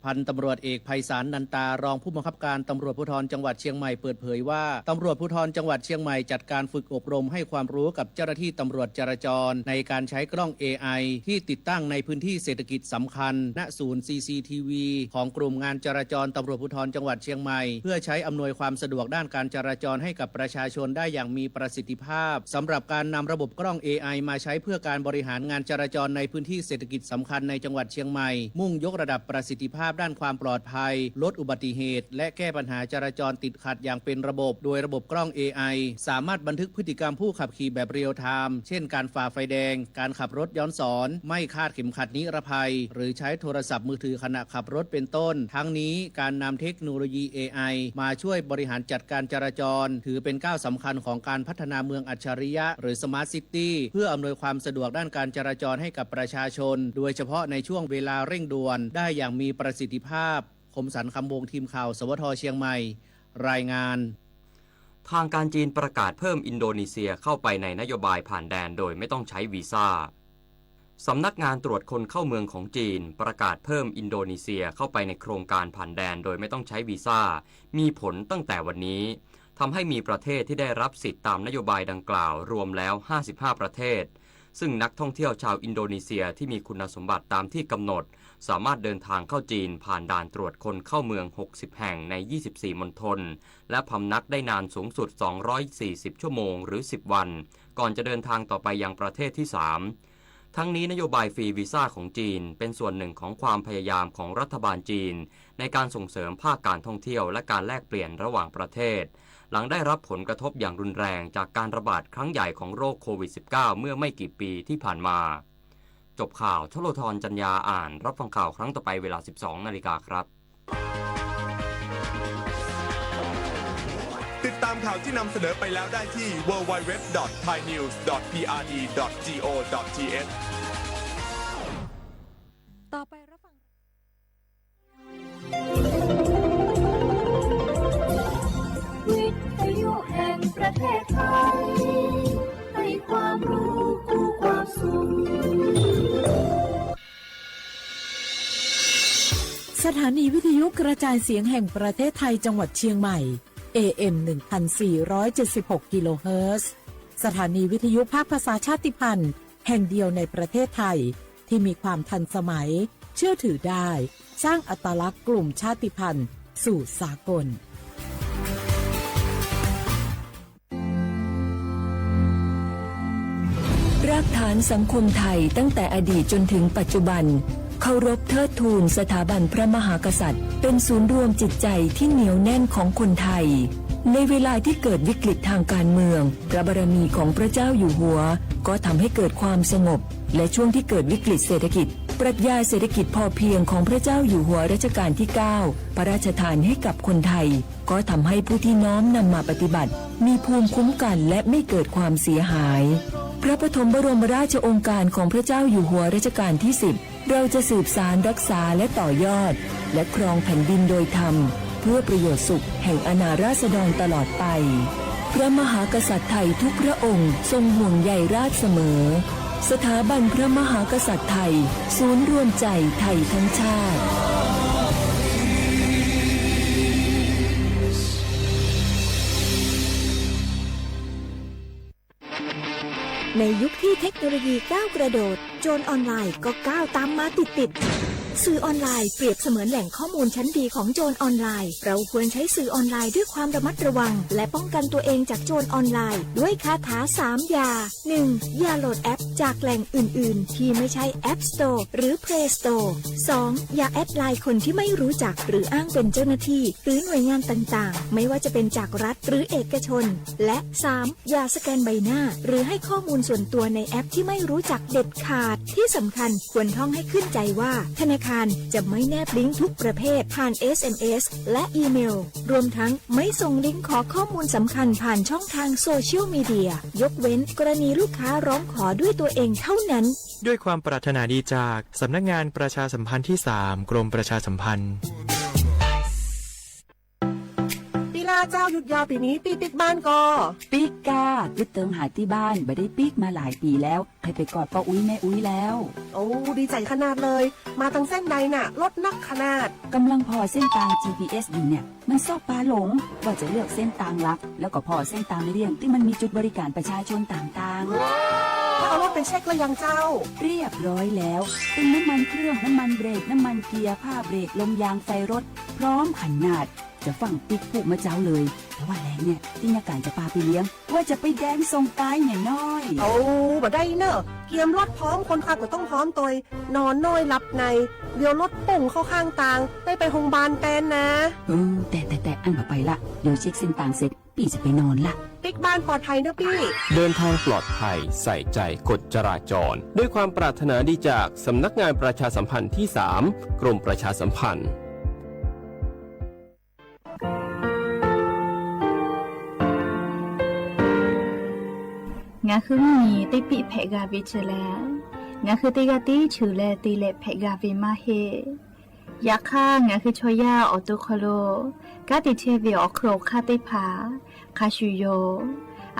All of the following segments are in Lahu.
พันตำรวจเอกไพศาล นันตา รองผู้บังคับการตำรวจภูธรจังหวัดเชียงใหม่เปิดเผยว่า ตำรวจภูธรจังหวัดเชียงใหม่จัดการฝึกอบรมให้ความรู้กับเจ้าหน้าที่ตำรวจจราจรในการใช้กล้อง เอไอ ที่ติดตั้งในพื้นที่เศรษฐกิจสำคัญ ณ ศูนย์ ซีซีทีวี ของกลุ่มงานจราจรตำรวจภูธรจังหวัดเชียงใหม่ เพื่อใช้อำนวยความสะดวกด้านการจราจรให้กับประชาชนได้อย่างมีประสิทธิภาพ สำหรับการนำระบบกล้อง เอไอ มาใช้เพื่อการบริหารงานจราจรในพื้นที่เศรษฐกิจสำคัญในจังหวัดเชียงใหม่ มุ่งยกระดับประสิทธิภาพด้านความปลอดภัย ลดอุบัติเหตุ และแก้ปัญหาจราจรติดขัดอย่างเป็นระบบ โดยระบบกล้อง เอไอ สามารถบันทึกพฤติกรรมผู้ขับขี่แบบเรียลไทม์ เช่น การฝ่าไฟแดง การขับรถย้อนสอน ไม่คาดเข็มขัดนิรภัย หรือใช้โทรศัพท์มือถือขณะขับรถเป็นต้น ทั้งนี้การนำเทคโนโลยี เอไอ มาช่วยบริหารจัดการจราจร ถือเป็นก้าวสำคัญของการพัฒนาเมืองอัจฉริยะ หรือ Smart City เพื่ออำนวยความสะดวกด้านการจราจรให้กับประชาชน โดยเฉพาะในช่วงเวลาเร่งด่วน ได้อย่างมีประสิทธิภาพ คมสันต์ คำวงศ์ ทีมข่าว สวท เชียงใหม่ รายงาน ทางการจีนประกาศเพิ่มอินโดนีเซียเข้าไปในนโยบายผ่านแดนโดยไม่ต้องใช้วีซ่า สำนักงานตรวจคนเข้าเมืองของจีนประกาศเพิ่มอินโดนีเซียเข้าไปในโครงการผ่านแดนโดยไม่ต้องใช้วีซ่า มีผลตั้งแต่วันนี้ ทำให้มีประเทศที่ได้รับสิทธิ์ตามนโยบายดังกล่าวรวมแล้ว ห้าสิบห้า ประเทศ ซึ่งนักท่องเที่ยวชาวอินโดนีเซียที่มีคุณสมบัติตามที่กำหนด สามารถเดินทางเข้าจีนผ่านด่านตรวจคนเข้าเมือง หกสิบ แห่งใน ยี่สิบสี่ มณฑล และพำนักได้นานสูงสุด สองร้อยสี่สิบ ชั่วโมง หรือ สิบ วัน ก่อนจะเดินทางต่อไปยังประเทศที่ สาม ทั้งนี้นโยบายฟรีวีซ่าของจีนเป็นส่วนหนึ่งของความพยายามของรัฐบาลจีน ในการส่งเสริมภาคการท่องเที่ยวและการแลกเปลี่ยนระหว่างประเทศ หลังได้รับผลกระทบอย่างรุนแรงจากการระบาดครั้งใหญ่ของโรคโควิด สิบเก้า เมื่อไม่กี่ปีที่ผ่านมา จบข่าว ชโลธร จันยา อ่าน รับฟังข่าวครั้งต่อไปเวลา สิบสอง นาฬิกาครับ ติดตามข่าวที่นำเสนอไปแล้วได้ที่ ดับเบิลยู ดับเบิลยู ดับเบิลยู ดอท ไทยนิวส์ ดอท พีอาร์ดี ดอท จีโอ ดอท ทีเอช ต่อไปรับฟัง วิทยุแห่งประเทศไทย ให้ความรู้คู่ความสุข สถานีวิทยุกระจายเสียงแห่งประเทศไทยจังหวัดเชียงใหม่ เอเอ็ม หนึ่งพันสี่ร้อยเจ็ดสิบหก กิโลเฮิรตซ์ สถานีวิทยุภาคภาษาชาติพันธุ์แห่งเดียวในประเทศไทย ที่มีความทันสมัย เชื่อถือได้ สร้างอัตลักษณ์กลุ่มชาติพันธุ์สู่สากล รากฐานสังคมไทยตั้งแต่อดีตจนถึงปัจจุบัน เคารพเทิดทูนสถาบันพระมหากษัตริย์ เป็นศูนย์รวมจิตใจที่เหนียวแน่นของคนไทย ในเวลาที่เกิดวิกฤตทางการเมือง พระบารมีของพระเจ้าอยู่หัว ก็ทำให้เกิดความสงบ และช่วงที่เกิดวิกฤตเศรษฐกิจ ปรัชญาเศรษฐกิจพอเพียงของพระเจ้าอยู่หัวรัชกาลที่ เก้า พระราชทานให้กับคนไทย ก็ทำให้ผู้ที่น้อมนำมาปฏิบัติ มีภูมิคุ้มกันและไม่เกิดความเสียหาย พระปฐมบรมราชโองการของพระเจ้าอยู่หัวรัชกาลที่ สิบ เราจะสืบสานรักษาและต่อยอด และครองแผ่นดินโดยธรรม เพื่อประโยชน์สุขแห่งอาณาราษฎรตลอดไป พระมหากษัตริย์ไทยทุกพระองค์ทรงห่วงใยราษฎร์เสมอ สถาบันพระมหากษัตริย์ไทย ศูนย์รวมใจไทยทั้งชาติ ในยุคที่เทคโนโลยีก้าวกระโดด โจรออนไลน์ก็ก้าวตามมาติดๆ สื่อออนไลน์เปรียบเสมือนแหล่งข้อมูลชั้นดีของโจรออนไลน์ เราควรใช้สื่อออนไลน์ด้วยความระมัดระวัง และป้องกันตัวเองจากโจรออนไลน์ ด้วยคาถาสามอย่า หนึ่ง อย่าโหลดแอปจากแหล่งอื่นๆ ที่ไม่ใช่ App Store หรือ Play Store สอง อย่าแอดไลน์คนที่ไม่รู้จัก หรืออ้างเป็นเจ้าหน้าที่ หรือหน่วยงานต่างๆ ไม่ว่าจะเป็นจากรัฐหรือเอกชน และ สาม อย่าสแกนใบหน้า หรือให้ข้อมูลส่วนตัวในแอปที่ไม่รู้จักเด็ดขาด ที่สำคัญควรท่องให้ขึ้นใจว่า ธนาคารจะไม่แนบลิงก์ทุกประเภทผ่าน เอสเอ็มเอส และอีเมล รวมทั้งไม่ส่งลิงก์ขอข้อมูลสำคัญผ่านช่องทางโซเชียลมีเดีย ยกเว้นกรณีลูกค้าร้องขอด้วยตัวเองเท่านั้น ด้วยความปรารถนาดีจากสำนักงานประชาสัมพันธ์ที่ สาม กรมประชาสัมพันธ์ กีฬา พระเจ้าหยุดยาวปีนี้ พี่ปิ๊กบ้านก็ ปิ๊กก้า กึ๊ดเติงหายตี้บ้าน บ่ได้ปิ๊กมาหลายปี๋แล้ว ใครไปกอดป้าอุ๊ยแม่อุ๊ยแล้ว โอ้ ดีใจขนาดเลย มาทางเส้นใดน่ะ รถนักขนาด กำลังผ่อเส้นตาง จีพีเอส อยู่เนี่ย มันชอบปาหลง ว่าจะเลือกเส้นตางหลัก แล้วก็ผ่อเส้นตางเลี่ยงตี้มันมีจุดบริการประชาชนต่างๆ ถ้าเอารถไปเช็คแล้วยังเจ้า เรียบร้อยแล้ว เติมน้ำมันเครื่อง น้ำมันเบรก น้ำมันเกียร์ ผ้าเบรก ลมยาง ไฟรถ พร้อมขนาด จะฟั่งปิ๊กพูดมาเจ้าเลย แต่ว่าแหลงเนี่ย ตี้ยาก๋านจะปาไปเลี้ยง ว่าจะไปแดนส่งกายเนี่ยน้อย โอ้ บ่ได้เนอะ เกียมรถพร้อม คนขับก็ต้องพร้อมตวย นอนน้อยหลับใน เดี๋ยวรถปุ่งเข้าข้างตาง ได้ไปโรงพยาบาลแตนนะ เออ แต่ แต่ แต่ อั้นบ่ไปละ เดี๋ยวเช็คเส้นตางเสร็จ ปี้จะไปนอนละ ปิ๊กบ้านปลอดภัยเนอะปี้ เดินทางปลอดภัย ใส่ใจกฎจราจร ด้วยความปรารถนาดีจากสำนักงานประชาสัมพันธ์ที่สาม กรมประชาสัมพันธ์ Ngaˬ hui mvuhˇ miˬ teˇ piˆ hpehꞈ g'a ve chi lehˬ, ngaˬ hui teˇ g'aˇ tiˉ cheuˬ leh te leh hpehꞈ g'a ve maˇ heˆ. Yaꞈ hk'aˇ, ngaˬ hui chaw yaˇ awˬ to hk'aw lo kanˉ te chehˇ ve awˬ hk'eun awˬ hk'aˇ teˇ hpaˍ hk'a shuˍ yoˬ.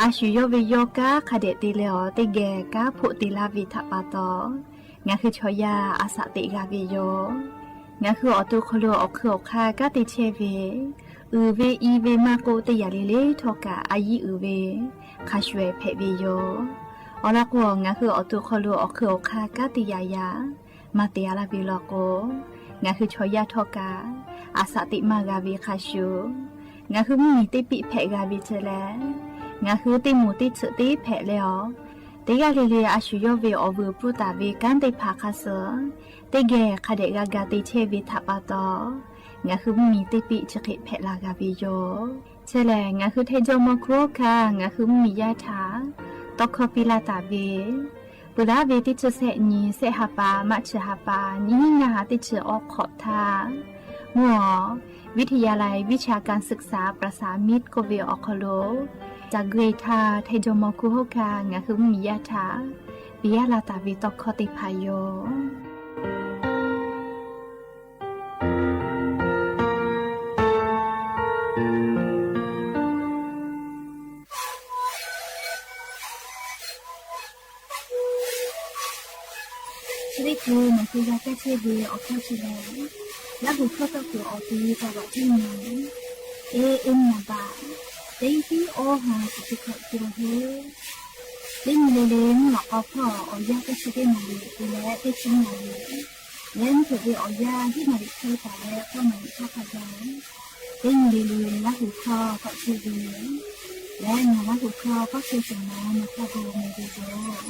A shu yawˇ ve yawˇ kanˉ hk'a dehꞈ te leh awˬ teˇ geh kanˉ hpoˆ te laˇ ve htaꞈ pa taw, ngaˬ hui chaw yaˇ a shaꞈ teꞈ g'a ve yoˬ. Ngaˬ hui awˬ to hk'aw lo awˬ hk'eun awˬ hk'aˇ kanˉ te chehˇ ve, uiˍ ve i ve maˇ k'oˆ, teˇ yanˇ le le htawˇ kaꞈ a yiˇ uiˍ ve hk'a shuˍ ehˍ hpehꞈ ve yoˬ. Awˬ lawn k'o, ngaˬ hui awˬ to hk'aw lo awˬ hk'eun awˬ hk'aˇ kanˉ te yaꞈ yaꞈ maˇ te a laˇ ve law k'o, ngaˬ hui chaw yaˇ htawˇ kaꞈ a shaꞈ teꞈ maˇ g'a ve hk'a shuˍ, ngaˬ hui mvuhˇ miˬ teˇ piˆ hpehꞈ g'a ve chi lehˬ, ngaˬ hui teˇ moˍ teˇ tsuhꞈ teˇ hpehꞈ leh awˬ, teˇ g'aˇ le le a shu yawˇ ve awˬ vuiˬ pfuhˇ taˍ ve kanˉ teˇ hpaˍ hk'a suh teˇ geh hk'a dehꞈ g'a ga te chehˇ ve htaꞈ pa taw, ngaˬ hui mvuhˇ miˬ teˇ piˆ chi hk'e hpehꞈ la g'a ve yoˬ. Chi lehˬ, ngaˬ hui Htaiˇ jawˇmawˇ hkuˇ hawˉ hkanˇ ngaˬ hui mvuhˇ miˬ yaˇ htaꞈ tawˇ hkawˇ piˇ laˇ taˍ ve, peuˬ laˉ ve teˇ chi sehˆ nyi, sehˆ ha pa, maˇ chi ha pa, nyiˇ hinˉ ngaˇ ha teˇ chi awˬ hk'awꞈ htaˇ, mvuhˇ awˬ วิทยาลัยวิชาการศึกษาประสานมิตร k'oˆ ve awˬ hk'aw lo, caˬ gui htaˇ Htaiˇ jawˇmawˇ hkuˇ hawˉ hkanˇ ngaˬ hui mvuhˇ miˬ yaˇ htaꞈ piˇ laˇ taˍ ve tawˇ hkawˇ teˇ hpaˍ yoˬ. Chi teˇ hkui nawˬ hui g'a kaˇ chehˇ ve awˬ hkawˇ chi lehˬ, Laˇ huˍ hkawˇ tawˇ kuiˬ awˬ te taˍ laꞈ teˇ nyi, teˇ nyi baꞈ, teˇ tiˉ awˇ ha chi teˇ hkawꞈ te la heˆ. Teˇ nyi le le mvuhˇ lawꞈ k'aw hpawˇ awˬ yanˇ teˇ chi teˇ naˍ riˍ te leh teˇ chi naˍ riˍ, leh mvuhˇ hpeuꞈ ve awˬ yanˇ hiˉ naˍ riˍ hk'e taˍ leh k'awˇ naˍ riˍ hk'aˇ hk'a gaˬ, teˇ nyi le le Laˇ huˍ hkawˇ k'awꞈ te ve, leh ngaˬ Laˇ huˍ hkawˇ k'awꞈ te tuˬ nawˬ nawˬ hk'a gu meh ve yoˬ.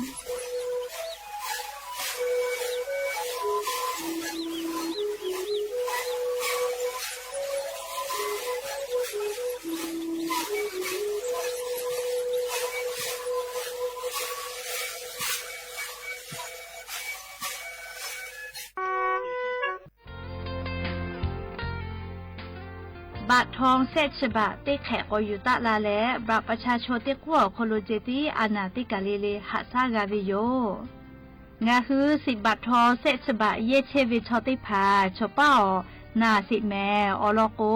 Baꞈ htaw shehˆ chi baꞈ teˇ hk'ehꞈ k'awꞈ yuˬ taˆ la leh, บัตรประชาชน teˇ k'uˉ awˬ hk'aw lo ceh tiˉ a naˍ teˇ kaˬ le le haꞈ shaˉ g'a ve yoˬ. Ngaˬ hui shiˍ บัตรทอง shehˆ chi baꞈ yehˇ chehˇ ve chaw teˇ hpaˍ chaw paˉ awˬ naˍ sheˍ mehˍ. Awˬ lawn k'o,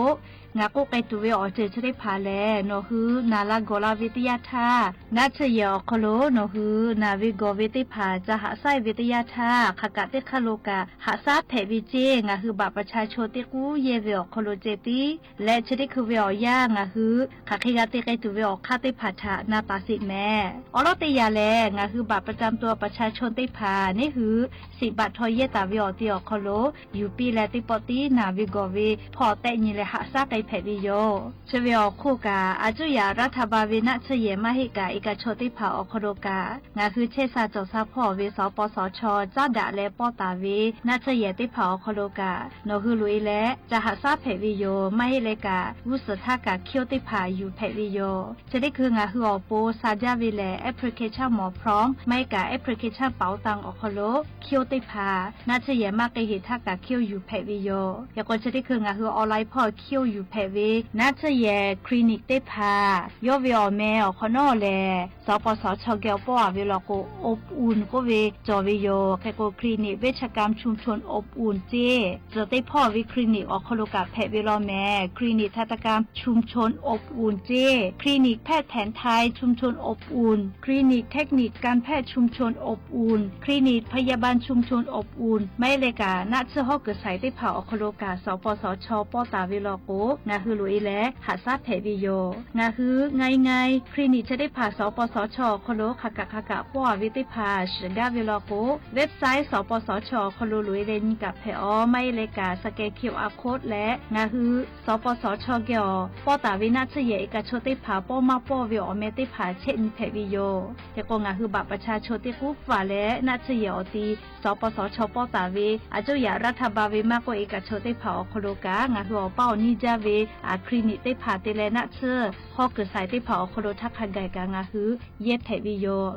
ngaˬ k'oˆ k'ai tuˬ ve awˬ ceuˬ chi teˇ hpaˍ lehˬ, nawˬ hui naˍ la gawˬ la ve teˇ yanˇ htaˇ, naˆ tsuhˇ yehˬ awˬ hk'aw lo nawˬ hui naˍ ve gawˬ ve teˇ hpaˍ ca haꞈ shaˉ ve teˇ yanˇ htaˇ, hk'aˬ kaꞈ teˇ hk'aˇ lo kaꞈ haꞈ shaˉ hpehꞈ ve ceˇ. Ngaˬ hui บัตรประชาชน teˇ k'uˉ yehˇ ve awˬ hk'aw lo ceh tiˉ leh, chi teˇ hkui ve awˬ yanˇ ngaˬ hui hk'aˬ hk'e g'a te k'ai tuˬ ve awˬ hk'aˇ teˇ hpaˍ htaꞈ na taˍ sheˍ mehˍ. Awˬ lawn teˇ yanˇ lehˬ, ngaˬ hui บัตรประจำตัวประชาชน teˇ hpaˍ neˇ hui shiˍ บัตรทอง yehˇ taˍ ve awˬ te awˬ hk'aw lo yuˬ piˇ leh, teˇ pawˆ tiˉ naˍ ve gawˬ ve hpawˇ tehˆ nyi leh haꞈ shaˉ k'ai hpehꞈ ve yoˬ. Chi ve awˬ hk'oˆ kaꞈ, a cuˇ yaꞈ รัฐบาล ve naˆ tsuhˇ yehˬ maˇ heˆ kaꞈ, e kaꞈ chaw teˇ hpaˍ awˬ hk'aw lo kaꞈ, ngaˬ hui chehˇ sha cawˬ sha hpawˇ ve สปสช. caˉ daꞈ leh pawˇ taˍ ve naˆ tsuhˇ yehˬ teˇ hpaˍ awˬ hk'aw lo kaꞈ, nawˬ hui loꞈ e leh ca haꞈ shaˉ hpehꞈ ve yoˬ. Maˇ heˆ leh kaꞈ, g'uˇ suhˍ htaˇ kaꞈ hkiˇ oˇ teˇ hpaˍ yuˬ hpehꞈ ve yoˬ. Chi teˇ hkui ngaˬ hui awˬ pon sha jaˇ ve lehˬ, application หมอพร้อม maˇ heˆ kaꞈ application เป๋าตัง awˬ hk'aw lo hkiˇ oˇ teˇ hpaˍ naˆ tsuhˇ yehˬ maˇ k'ai heˍ htaˇ kaꞈ hkiˇ oˇ yuˬ hpehꞈ ve yoˬ. Yaꞈ k'o chi teˇ hkui ngaˬ hui online hpawˇ hkiˇ oˇ yuˬ hpehꞈ ve naˆ tsuhˇ yehˬ clinic teˇ hpaˍ yawˇ ve awˬ meh awˬ hk'awꞈ nawˉ lehˬ, สปสช. geh awˬ pawˆ a ve law k'o, อบอุ่น k'oˆ ve cawˬ ve yoˬ. Hk'e k'o clinic เวชกรรมชุมชนอบอุ่น ceˇ, tcuhˬ teˇ hpawˇ ve clinic awˬ hk'aw lo kaꞈ hpehꞈ ve law mehˍ. clinic ทันตกรรมชุมชนอบอุ่น ceˇ, clinic แพทย์แผนไทยชุมชนอบอุ่น, clinic เทคนิคการแพทย์ชุมชนอบอุ่น, clinic พยาบาลชุมชนอบอุ่น, maˇ heˆ leh kaꞈ naˆ tsuhˇ hawˉ kuiˬ shaiˍ teˇ hpaˍ awˬ hk'aw lo kaꞈ สปสช. pawˆ taˍ ve law k'o, ngaˬ hui loꞈ e leh haꞈ shaˉ hpehꞈ ve yoˬ. Ngaˬ hui ง่ายๆ clinic chi teˇ hpaˍ สปสช. awˬ hk'aw lo hk'a kaꞈ hk'a kaꞈ pawˆ a ve teˇ hpaˍ shiˍ gaˇ ve law k'o, website สปสช. awˬ hk'aw lo loꞈ e leh nyi kaꞈ hpehꞈ awˬ, maˇ heˆ leh kaꞈ scan QR code leh ngaˬ hui สปสช. geh awˬ pawˆ taˍ ve naˆ tsuhˇ yehˬ e kaꞈ chaw teˇ hpaˍ pawˆ maˇ pawˆ ve awˬ meh teˇ hpaˍ chehˇ nyi hpehꞈ ve yoˬ. Hk'e k'o ngaˬ hui บัตรประชาชน teˇ k'uˉ faˍ leh naˆ tsuhˇ yehˬ awˬ ti สปสช. pawˆ taˍ ve aˬ cuˇ yaꞈ raˇ htaˇ ba ve maˇ k'oˆ e kaꞈ chaw teˇ hpaˍ awˬ hk'aw lo kaꞈ ngaˬ hui awˬ paˇ awˬ nyiˇ jaˇ ve clinic teˇ hpaˍ te leh naˆ tsuhˇ hawˉ kuiˬ shaiˍ teˇ hpaˍ awˬ hk'aw lo htaˇ hk'a gaˬ kaꞈ ngaˬ hui yehˇ hpehꞈ ve yoˬ.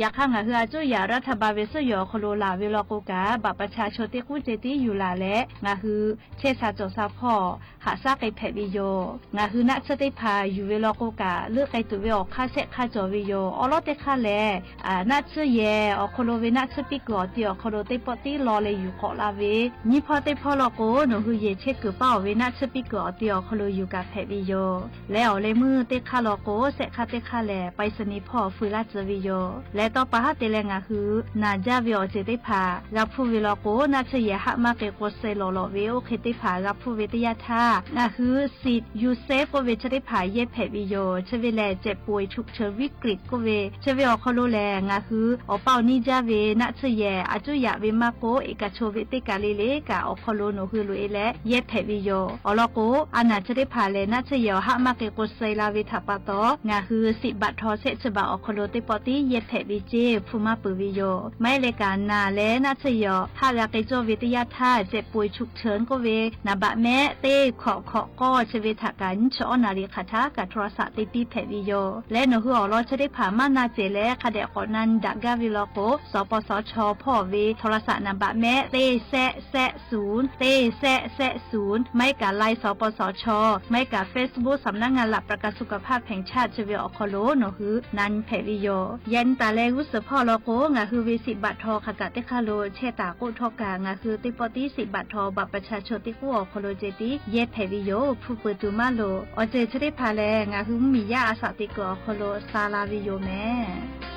Yaꞈ hk'aˇ ngaˬ hui aˬ cuˇ yaꞈ raˇ htaˇ ba ve suhˉ yehˬ awˬ hk'aw lo laˬ ve law k'o kaꞈ บัตรประชาชน teˇ k'uˉ ceh tiˉ yuˬ laˬ leh ngaˬ hui chehˇ sha cawˬ sha hpawˇ haꞈ shaˉ k'ai hpehꞈ ve yoˬ. Ngaˬ hui naˆ tsuhˇ teˇ hpaˍ yuˬ ve law k'o kaꞈ leuˆ k'ai tuˬ ve awˬ hk'aˇ shehˆ hk'aˇ cawˬ ve yoˬ. Awˉ lawˉ teˇ hk'aˇ lehˬ, naˆ tsuhˇ yehˬ awˬ hk'aw lo ve naˆ tsuhˇ piˇ kuiˬ awˬ ti awˬ hk'aw lo teˇ pawˆ tiˉ law leh yuˬ k'awꞈ la ve, nyiˇ hpawˇ teˇ hpawˇ law k'o nawˬ hui yehˬ chehˇ kuiˬ paˇ awˬ ve naˆ tsuhˇ piˇ kuiˬ awˬ ti awˬ hk'aw lo yuˬ kaꞈ hpehꞈ ve yoˬ. Leh awˬ leh meuˇ teˇ hk'aˇ law k'o shehˆ hk'aˇ teˇ hk'aˇ lehˬ ไปรษณีย์ hpawˇ fui laˇ tcuh ve yoˬ. Leh tawˇ pa haˉ te leh ngaˬ hui naˬ jaˇ ve awˬ ceuˬ teˇ hpaˍ g'a hpuˇ ve law k'o, naˆ tsuhˇ yehˬ haˆ maˇ k'e k'o suh lawˬ lawˬ ve oˇ hk'e teˇ hpaˍ g'a hpuˇ ve teˇ yanˇ htaˇ, ngaˬ hui สิทธิ์ yuˇ sehˉ k'oˆ ve chi teˇ hpaˍ yehˇ hpehꞈ ve yoˬ. Chi ve lehˬ เจ็บป่วยฉุกเฉินวิกฤต k'oˆ ve chi ve awˬ hk'aw lo lehˬ, ngaˬ hui awˬ paˇ awˬ nyiˇ jaˇ ve naˆ tsuhˇ yehˬ aˬ cuˇ yaꞈ ve maˇ k'oˆ, e kaꞈ chaw ve teˇ kaˬ le le kaꞈ awˬ hk'aw lo nawˬ hui loꞈ e leh yehˇ hpehꞈ ve yoˬ. Awˬ lawn k'o, a naˬ chi teˇ hpaˍ lehˬ naˆ tsuhˇ yehˬ awˬ haˆ maˇ k'e k'o suh la ve htaꞈ pa taw, ngaˬ hui สิทธิ์บัตรทอง shehˆ chi baꞈ awˬ hk'aw lo teˇ pawˆ tiˉ yehˇ hpehꞈ ve ceˇ hpu maˇ peuˬ ve yoˬ. Maˇ heˆ leh kaꞈ naˬ leh naˆ tsuhˇ yehˬ awˬ haˆ g'a k'ai cawˇ ve teˇ yanˇ htaˇ, เจ็บป่วยฉุกเฉิน k'oˆ ve naˍ baꞈ mehˆ teˇ hkawꞈ hkawꞈ k'awˇ chi ve htaꞈ kaꞈ nyiˇ chi awˉ naˍ riˍ hk'aˬ htaˇ kaꞈ โทรศัพท์ te piˇ hpehꞈ ve yoˬ. Leh nawˬ hui awˬ lawn chi teˇ hpaˍ maˇ na cehˬ leh hk'a dehꞈ k'awꞈ na nyi daꞈ gaˇ ve law k'o, สปสช. hpawˇ ve โทรศัพท์ naˍ baꞈ mehˆ teˇ shehˆ shehˆ ศูนย์ teˇ shehˆ shehˆ ศูนย์, maˇ heˆ kaꞈ ไลน์ สปสช., maˇ heˆ kaꞈ เฟซบุ๊ก สำนักงานหลักประกันสุขภาพแห่งชาติ chi ve awˬ hk'aw lo nawˬ hui na nyi hpehꞈ ve yoˬ. Yaꞈ nyi taˍ leh g'uˇ suhˍ hpawˇ law k'o, ngaˬ hui ve สิทธิ์บัตรทอง hk'aˬ kaꞈ teˇ hk'aˇ lo chehˇ taˍ k'oˆ htawˇ kaꞈ, ngaˬ hui teˇ pawˆ tiˉ สิทธิ์บัตรทอง บัตรประชาชน teˇ k'uˉ awˬ hk'aw lo ceh tiˉ yehˇ hpehꞈ ve yoˬ. Hpu peuˬ tuˬ maˇ loˍ. Awˬ ceuˬ chi teˇ hpaˍ lehˬ, ngaˬ hui mvuhˇmiˬ yaˇ a shaꞈ teꞈ kuiˬ awˬ hk'aw lo sha la ve yoˬ mehˍ.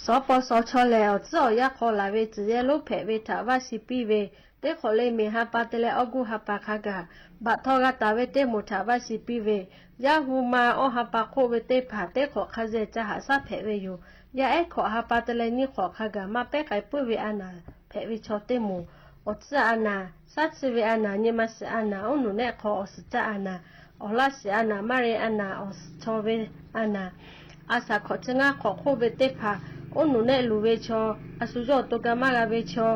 สปสช. lehˬ, awˬ tcuhˉ awˬ yanˇ hk'aw laˬ ve tcuhˬ yehˇ lonˉ hpehꞈ ve htaꞈ vaˇ shiˍ piˇ ve, teˇ hk'awꞈ le miˬ ha pa te leh awˬ guˇ ha pa hk'a gaˬ บัตรทอง g'a taˍ ve teˇ moˍ htaꞈ vaˇ shiˍ piˇ ve, yaˇ hu ma awˇ ha pa hk'oˆ ve teˇ hpaˍ teˇ hk'awꞈ hk'a zeh ca haꞈ shaˉ hpehꞈ ve yoˬ. Yaˇ ehˉ hkawꞈ ha pa te leh nyiˇ hk'awꞈ hk'a gaˬ maˇ pehˉ k'ai puiˉ ve a naˬ hpehꞈ ve chaw teˇ moˍ, awˬ tcuhˉ a naˬ, shaˉ tsuhˇ ve a naˬ, nyi ma shiˍ a naˬ, oˉ nuˬ nehˆ hk'aw awˬ suhˍ caˆ a naˬ, awˬ laˇ shiˍ a naˬ, maˇ re a naˬ, awˬ suhˍ chaw ve a naˬ, a shaꞈ hkawꞈ chi ngaˇ hk'awꞈ hk'oˆ ve teˇ hpaˍ, oˉ nuˬ nehˆ luˬ ve chaw, a shu yawˇ awˬ to ga maˇ g'a ve chaw,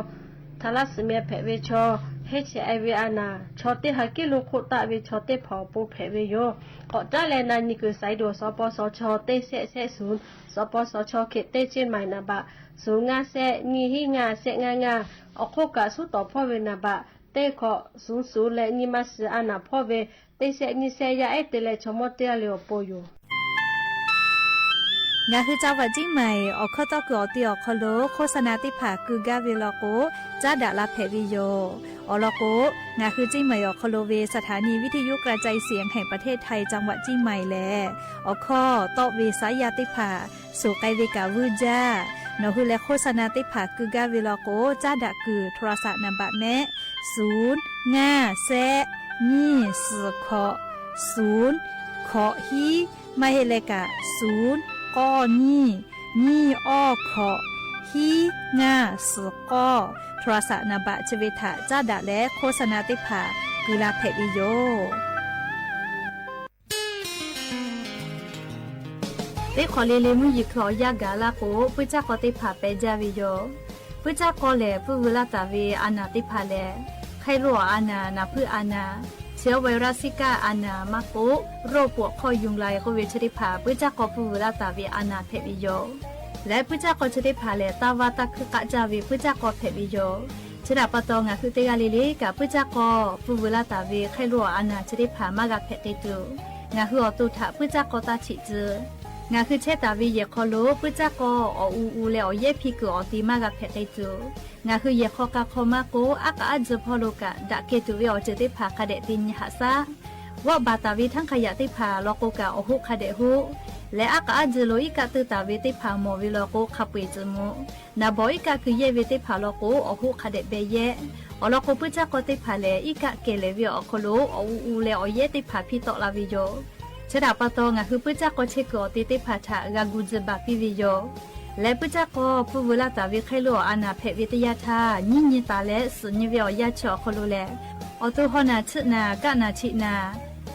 tha laˇ suhˍ meh hpehꞈ ve chaw, H I V a naˬ, chaw teˇ ha kiˉ lo hk'oˆ taˆ ve chaw teˇ hpaˍ awˬ pon hpehꞈ ve yoˬ. K'awꞈ caˉ leh na nyi kuiˬ สายด่วน สปสช. teˇ shehˆ shehˆ ศูนย์, สปสช. เขต teˇ Chiang Mai นามบัตร ศูนย์ ห้า แซะ nyiˇ hiˉ ngaˇ shehˆ ngaˇ ngaˇ, awˬ hk'oˆ kaꞈ suhˉ tawˍ hpawˇ ve นามบัตร teˇ hkawꞈ ศูนย์ ศูนย์ leh nyiˇ ma shiˍ a naˬ hpawˇ ve teˇ shehˆ nyiˇ shehˆ yaˇ ehˉ te leh chaw mawˇ teˇ g'aˇ le awˬ pon yoˬ. Ngaˬ hui จังหวัดเชียงใหม่ awˬ hkawˇ tawˇ kuiˬ awˬ ti awˬ hk'aw lo โฆษณา teˇ hpaˍ keu gaˇ ve law k'o, caˉ daꞈ la hpehꞈ ve yoˬ. Awˬ lawn k'o, ngaˬ hui เชียงใหม่ awˬ hk'aw lo ve สถานีวิทยุกระจายเสียงแห่งประเทศไทย จังหวัดเชียงใหม่ lehˬ, awˬ hkawˇ tawˆ ve saˉ yaˇ teˇ hpaˍ suhˍ k'ai ve kaꞈ vuiˇ jaˇ. Nawˬ hui leh โฆษณา teˇ hpaˍ keu gaˇ ve law k'o, caˉ daꞈ kuiˬ โทรศัพท์ นามบัตร mehˆ ศูนย์ ngaˇ แซะ nyiˇ suhˍ hkawꞈ ศูนย์ hkawꞈ hiˉ, maˇ heˆ leh kaꞈ ศูนย์ k'awˇ nyiˇ, nyiˇ awˇ hkawꞈ, hiˉ ngaˇ suhˍ k'awˇ, โทรศัพท์ นามบัตร chi ve htaꞈ caˉ daꞈ leh โฆษณา teˇ hpaˍ keu la hpehꞈ ve yoˬ. Teˇ hk'awꞈ le le mvuhˇ yeˬ hkui awˬ yanˇ gaˬ laˇ k'o, puiˉ caˇ k'aw teˇ hpaˍ pehˬ jaˇ ve yoˬ. Puiˉ caˇ k'aw lehˬ, puiˉ veu laˇ taˍ ve a naˬ teˇ hpaˍ lehˬ, hk'e lo awˬ a naˬ, naˍ hpuiˇ a naˬ, Chi awˬ virus ซิก้า a naˬ maˇ k'oˆ, โรคปวดข้อยุงลาย k'oˆ ve chi teˇ hpaˍ puiˉ caˇ k'aw pfuhˇ vuiˬ laˇ taˍ ve a naˬ hpehꞈ ve yoˬ. Leh puiˉ caˇ k'aw chi teˇ hpaˍ lehˬ, taˇ vaˇ taˇ hkuiˇ k'aˆ jaˇ ve puiˉ caˇ k'aw hpehꞈ ve yoˬ. Chi htaꞈ pa taw, ngaˬ hui teˇ g'aˇ le le kaꞈ puiˉ caˇ k'aw pfuhˇ vuiˬ laˇ taˍ ve hk'aˇ loꞈ awˬ a naˬ chi teˇ hpaˍ maˇ g'a hpehꞈ k'ai tuˬ, ngaˬ hui awˬ to htaꞈ puiˉ caˇ k'aw taˇ chiꞈ tcuh. Ngaˬ hui chehˇ taˍ ve yehˬ hk'aw lo puiˉ caˇ k'aw awˬ u u leh awˬ yehˉ hpiˇ kuiˬ awˬ te maˇ g'a hpehꞈ k'ai tuˬ, ngaˬ hui yehˬ hk'aw k'a hk'aw maˇ k'oˆ, aˉ k'aꞈ aˉ tcuh hpawˇ lo kaꞈ daꞈ kehˬ tuˬ ve awˬ ceuˬ teˇ hpaˍ hk'a dehꞈ te nyi haꞈ shaˉ. G'awˆ baˬ taˍ ve htaˇ hk'a yaꞈ teˇ hpaˍ law k'o kaꞈ awˬ hoˆ hk'a dehꞈ hoˆ. Leh aˉ k'aꞈ aˉ tcuh lo iˉ kaˆ teuˇ taˍ ve teˇ hpaˍ mawˬ ve law k'o hk'a peu eˬ tcuh mvuh. Naˍ bawˬ iˉ kaˆ keu yehˇ ve teˇ hpaˍ law k'o awˬ hoˆ hk'a dehꞈ beh yehˇ. Awˬ lawn k'o, puiˉ caˇ k'aw teˇ hpaˍ lehˬ, iˉ kaˆ kehˬ lehˬ ve awˬ hk'aw lo awˬ u u leh awˬ yehˉ teˇ hpaˍ hpiˇ tawˆ la ve yoˬ. Chi htaꞈ pa taw, ngaˬ hui puiˉ caˇ k'aw chehˇ kuiˬ awˬ te teˇ hpaˍ htaꞈ g'a gu tcuh baˬ piˇ ve yoˬ. Leh puiˉ caˇ k'aw pfuhˇ vuiˬ laˇ taˍ ve hk'aˇ loꞈ awˬ a naˬ hpehꞈ ve teˇ yanˇ htaˇ, nyiˉ nyi taˍ leh suhˍ nyi ve awˬ yanˇ chi awˬ hk'aw lo lehˬ, awˬ to haw naˬ, tsuhˆ naˬ, kaˆ naˬ, chiꞈ naˬ,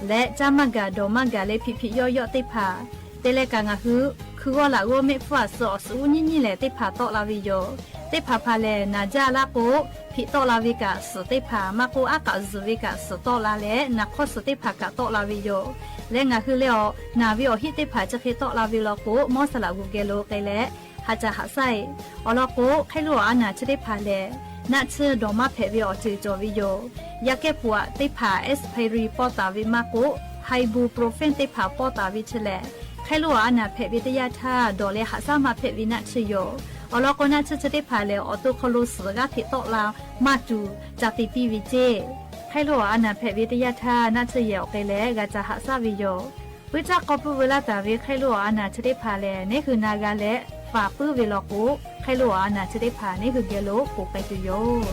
leh caˇ maˇ gaˬ, dawˬ maˇ gaˬ leh hpiꞈ hpiꞈ yawˆ yawˆ teˇ hpaˍ te leh kaꞈ ngaˬ hui hkui g'awˇ laꞈ g'awˇ mehˆ hpfuhˇ a suh awˬ suhˍ uˉ nyiˉ nyiˉ lehˬ teˇ hpaˍ tawˆ la ve yoˬ. Teˇ hpaˍ hpaˍ lehˬ, naˬ jaˇ laˇ k'o, hpiꞈ tawˆ la ve kaꞈ suhˍ teˇ hpaˍ maˇ k'oˆ, aˉ k'aꞈ zuhˬ ve kaꞈ suhˍ tawˆ la leh, naˬ hk'awˇ suhˍ teˇ hpaˍ kaꞈ tawˆ la ve yoˬ. Leh ngaˬ hui lehˬ, awˬ naˬ ve awˬ hiˆ teˇ hpaˍ chi hk'e tawˆ la ve law k'o, mawˇ saˍ laꞈ g'uˬ geh lo k'ai leh haꞈ caꞈ haꞈ shaˉ e. Awˬ lawn k'o, hk'aˇ loꞈ awˬ a naˬ chi teˇ hpaˍ lehˬ, naˆ tsuhˇ dawˬ maˇ hpehꞈ ve awˬ ceuˬ cawˬ ve yoˬ. Yaˇ kehˉ pfuhˍ aꞈ teˇ hpaˍ expiry pawˇ taˍ ve maˇ k'oˆ, ibuprofen teˇ hpaˍ pawˇ taˍ ve chi lehˬ, hk'aˇ loꞈ awˬ a naˬ hpehꞈ ve teˇ yanˇ htaˇ dawˬ leh haꞈ shaˉ maˇ hpehꞈ ve naˆ tsuhˇ yoˬ. Awˬ lawn k'o, naˆ tsuhˇ chi teˇ hpaˍ lehˬ, awˬ to hk'aw lo suhˍ g'aˇ hteꞈ tawˆ la maˇ tuˬ ca te piˇ ve ceˇ. Hk'aˇ loꞈ awˬ a naˬ hpehꞈ ve teˇ yanˇ htaˇ naˆ tsuhˇ yehˬ awˬ k'ai leh g'a ca haꞈ shaˉ ve yoˬ. Puiˉ caˇ k'aw pfuhˇ vuiˬ laˇ taˍ ve hk'aˇ loꞈ awˬ a naˬ chi teˇ hpaˍ lehˬ, neˉ hui na g'a leh faˍ puiˉ ve law k'o, hk'aˇ loꞈ awˬ a naˬ chi teˇ hpaˍ neˉ hui geh lo poˬ k'ai tuˬ yoˬ.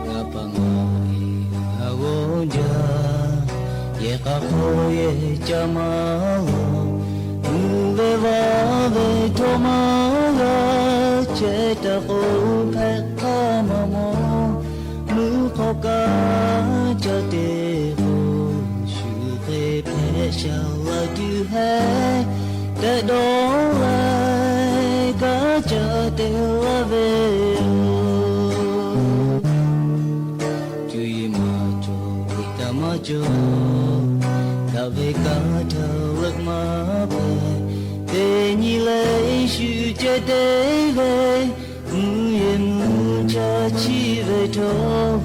Ngaˬ pa ngaˬ e a g'awˇ jaˇ, yehˬ k'a hk'aw yehˬ ca maˇ lawˬ, mvuhˇ ve vaˇ ve htawˇ maˇ g'a chehˇ taˍ k'o, hpehꞈ hk'aˇ maˇ mawˬ, mvuhˇ hk'aw kaꞈ ca te k'o, shu hk'e hpehꞈ shaˍ laˇ tuˬ hehˉ, tehꞈ dawˇ leh kaꞈ ca te laˇ ve yoˬ. Cuˇ yiˍ maˇ cawˬ, liꞈ kaꞈ maˇ cawˬ, daꞈ ve kaꞈ htaˇ leuˆ maˇ hpehꞈ. Teˇ nyi leh shuˍ ceh teˇ g'aˇ, mvuhˇ yeˬ mvuhˇ chaˇ chiˇ ve htawˇ,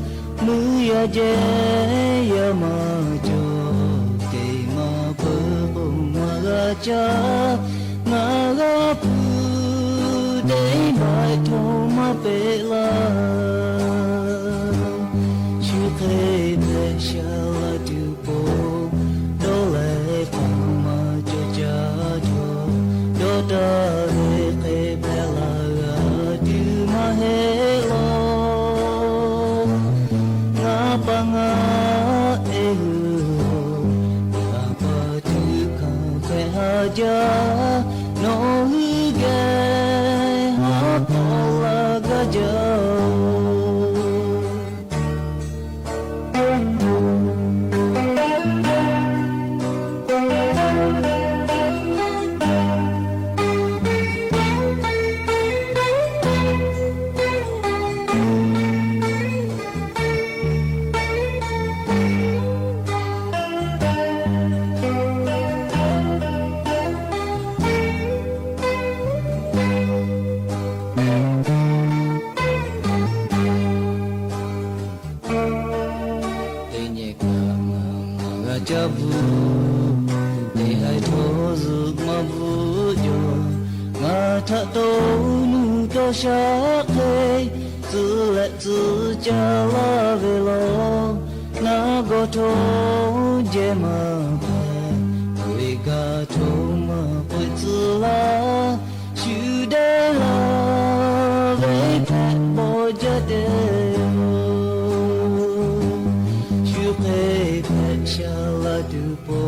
mvuhˇ yaˇ jehˇ yaˇ maˇ cawˬ, teˇ maˇ peuˬ k'o maˇ g'a caˇ. Ngaˬ g'a hpu teˇ maˬ htawˇ maˇ peꞈ laˇ. Shu hk'e hpehꞈ shaˍ laˇ tuˬ po, dawˇ leh hk'aˬ maˇ cawˬ caˇ cawˬ. Dawˇ taˍ ve hk'e hpehꞈ la g'a tuˬ maˇ heˆ law. Ngaˬ pa ngaˬ e hui, ngaˬ pa tuˬ hkanˍ hpehꞈ haˍ jaˇ. Nawˬ hui geh haˉ pawˆ laˇ gaˇ jaˇ oˬ. Teˇ nyi kaꞈ ngaˬ maˇ g'a caˇ bvuhꞈ, teˇ haiˬ htawˇ zuhꞈ maˇ bvuhꞈ jaw. Ngaˬ htaꞈ taw nuˇ taw shaˉ hk'e, tcuh leh tcuh caˇ laˇ ve law. Naˆ gawˬ htawˇ jehˇ maˇ hpehꞈ, k'oꞈ-e gaˬ htawˇ maˇ k'oꞈ-e tcuh laˇ. Shu dehˇ laˇ ve hpehꞈ bawˬ jaˇ te yoˬ. Shu hk'e hpehꞈ shaˍ laˇ tuˬ po,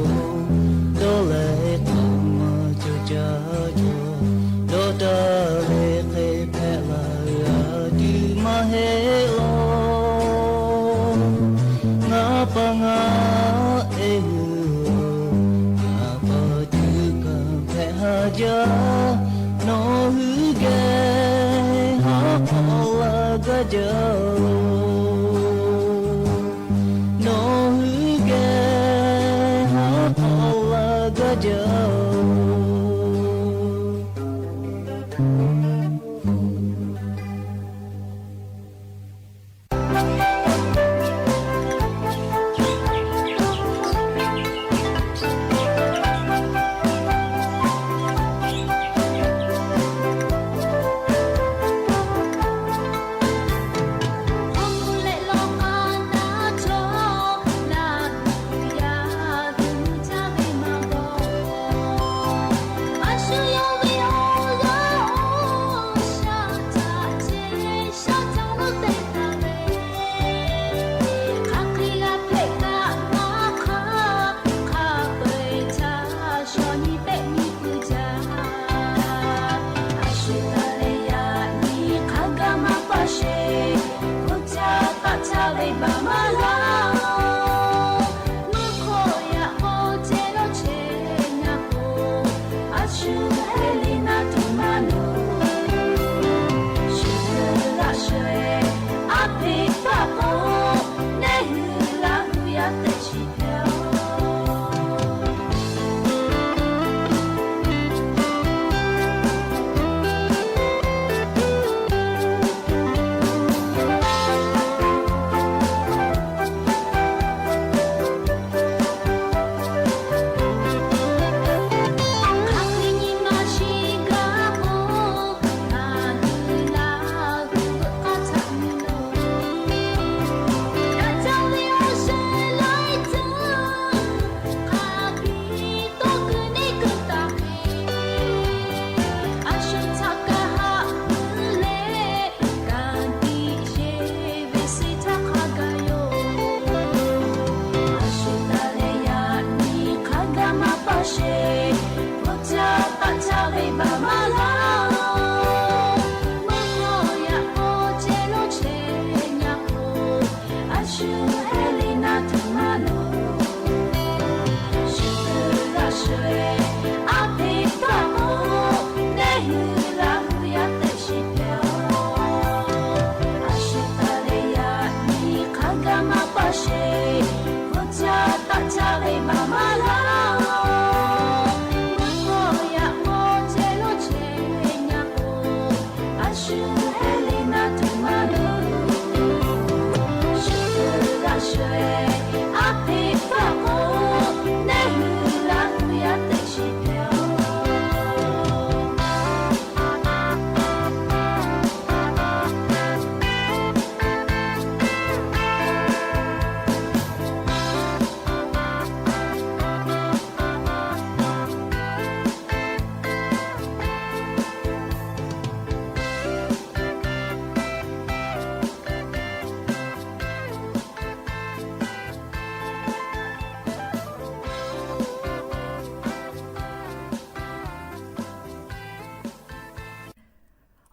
dawˇ leh hk'aˬ maˇ cawˬ caˇ cawˬ. Dawˇ taˍ ve hk'e hpehꞈ la g'a tuˬ maˇ heˆ law. Ngaˬ pa ngaˬ e hui jaˇ, nawˬ hui geh haꞈ k'aw la gaˇ jaˇ-oˬ. Nawˬ hui geh haꞈ k'aw la gaˇ jaˇ-oˬ.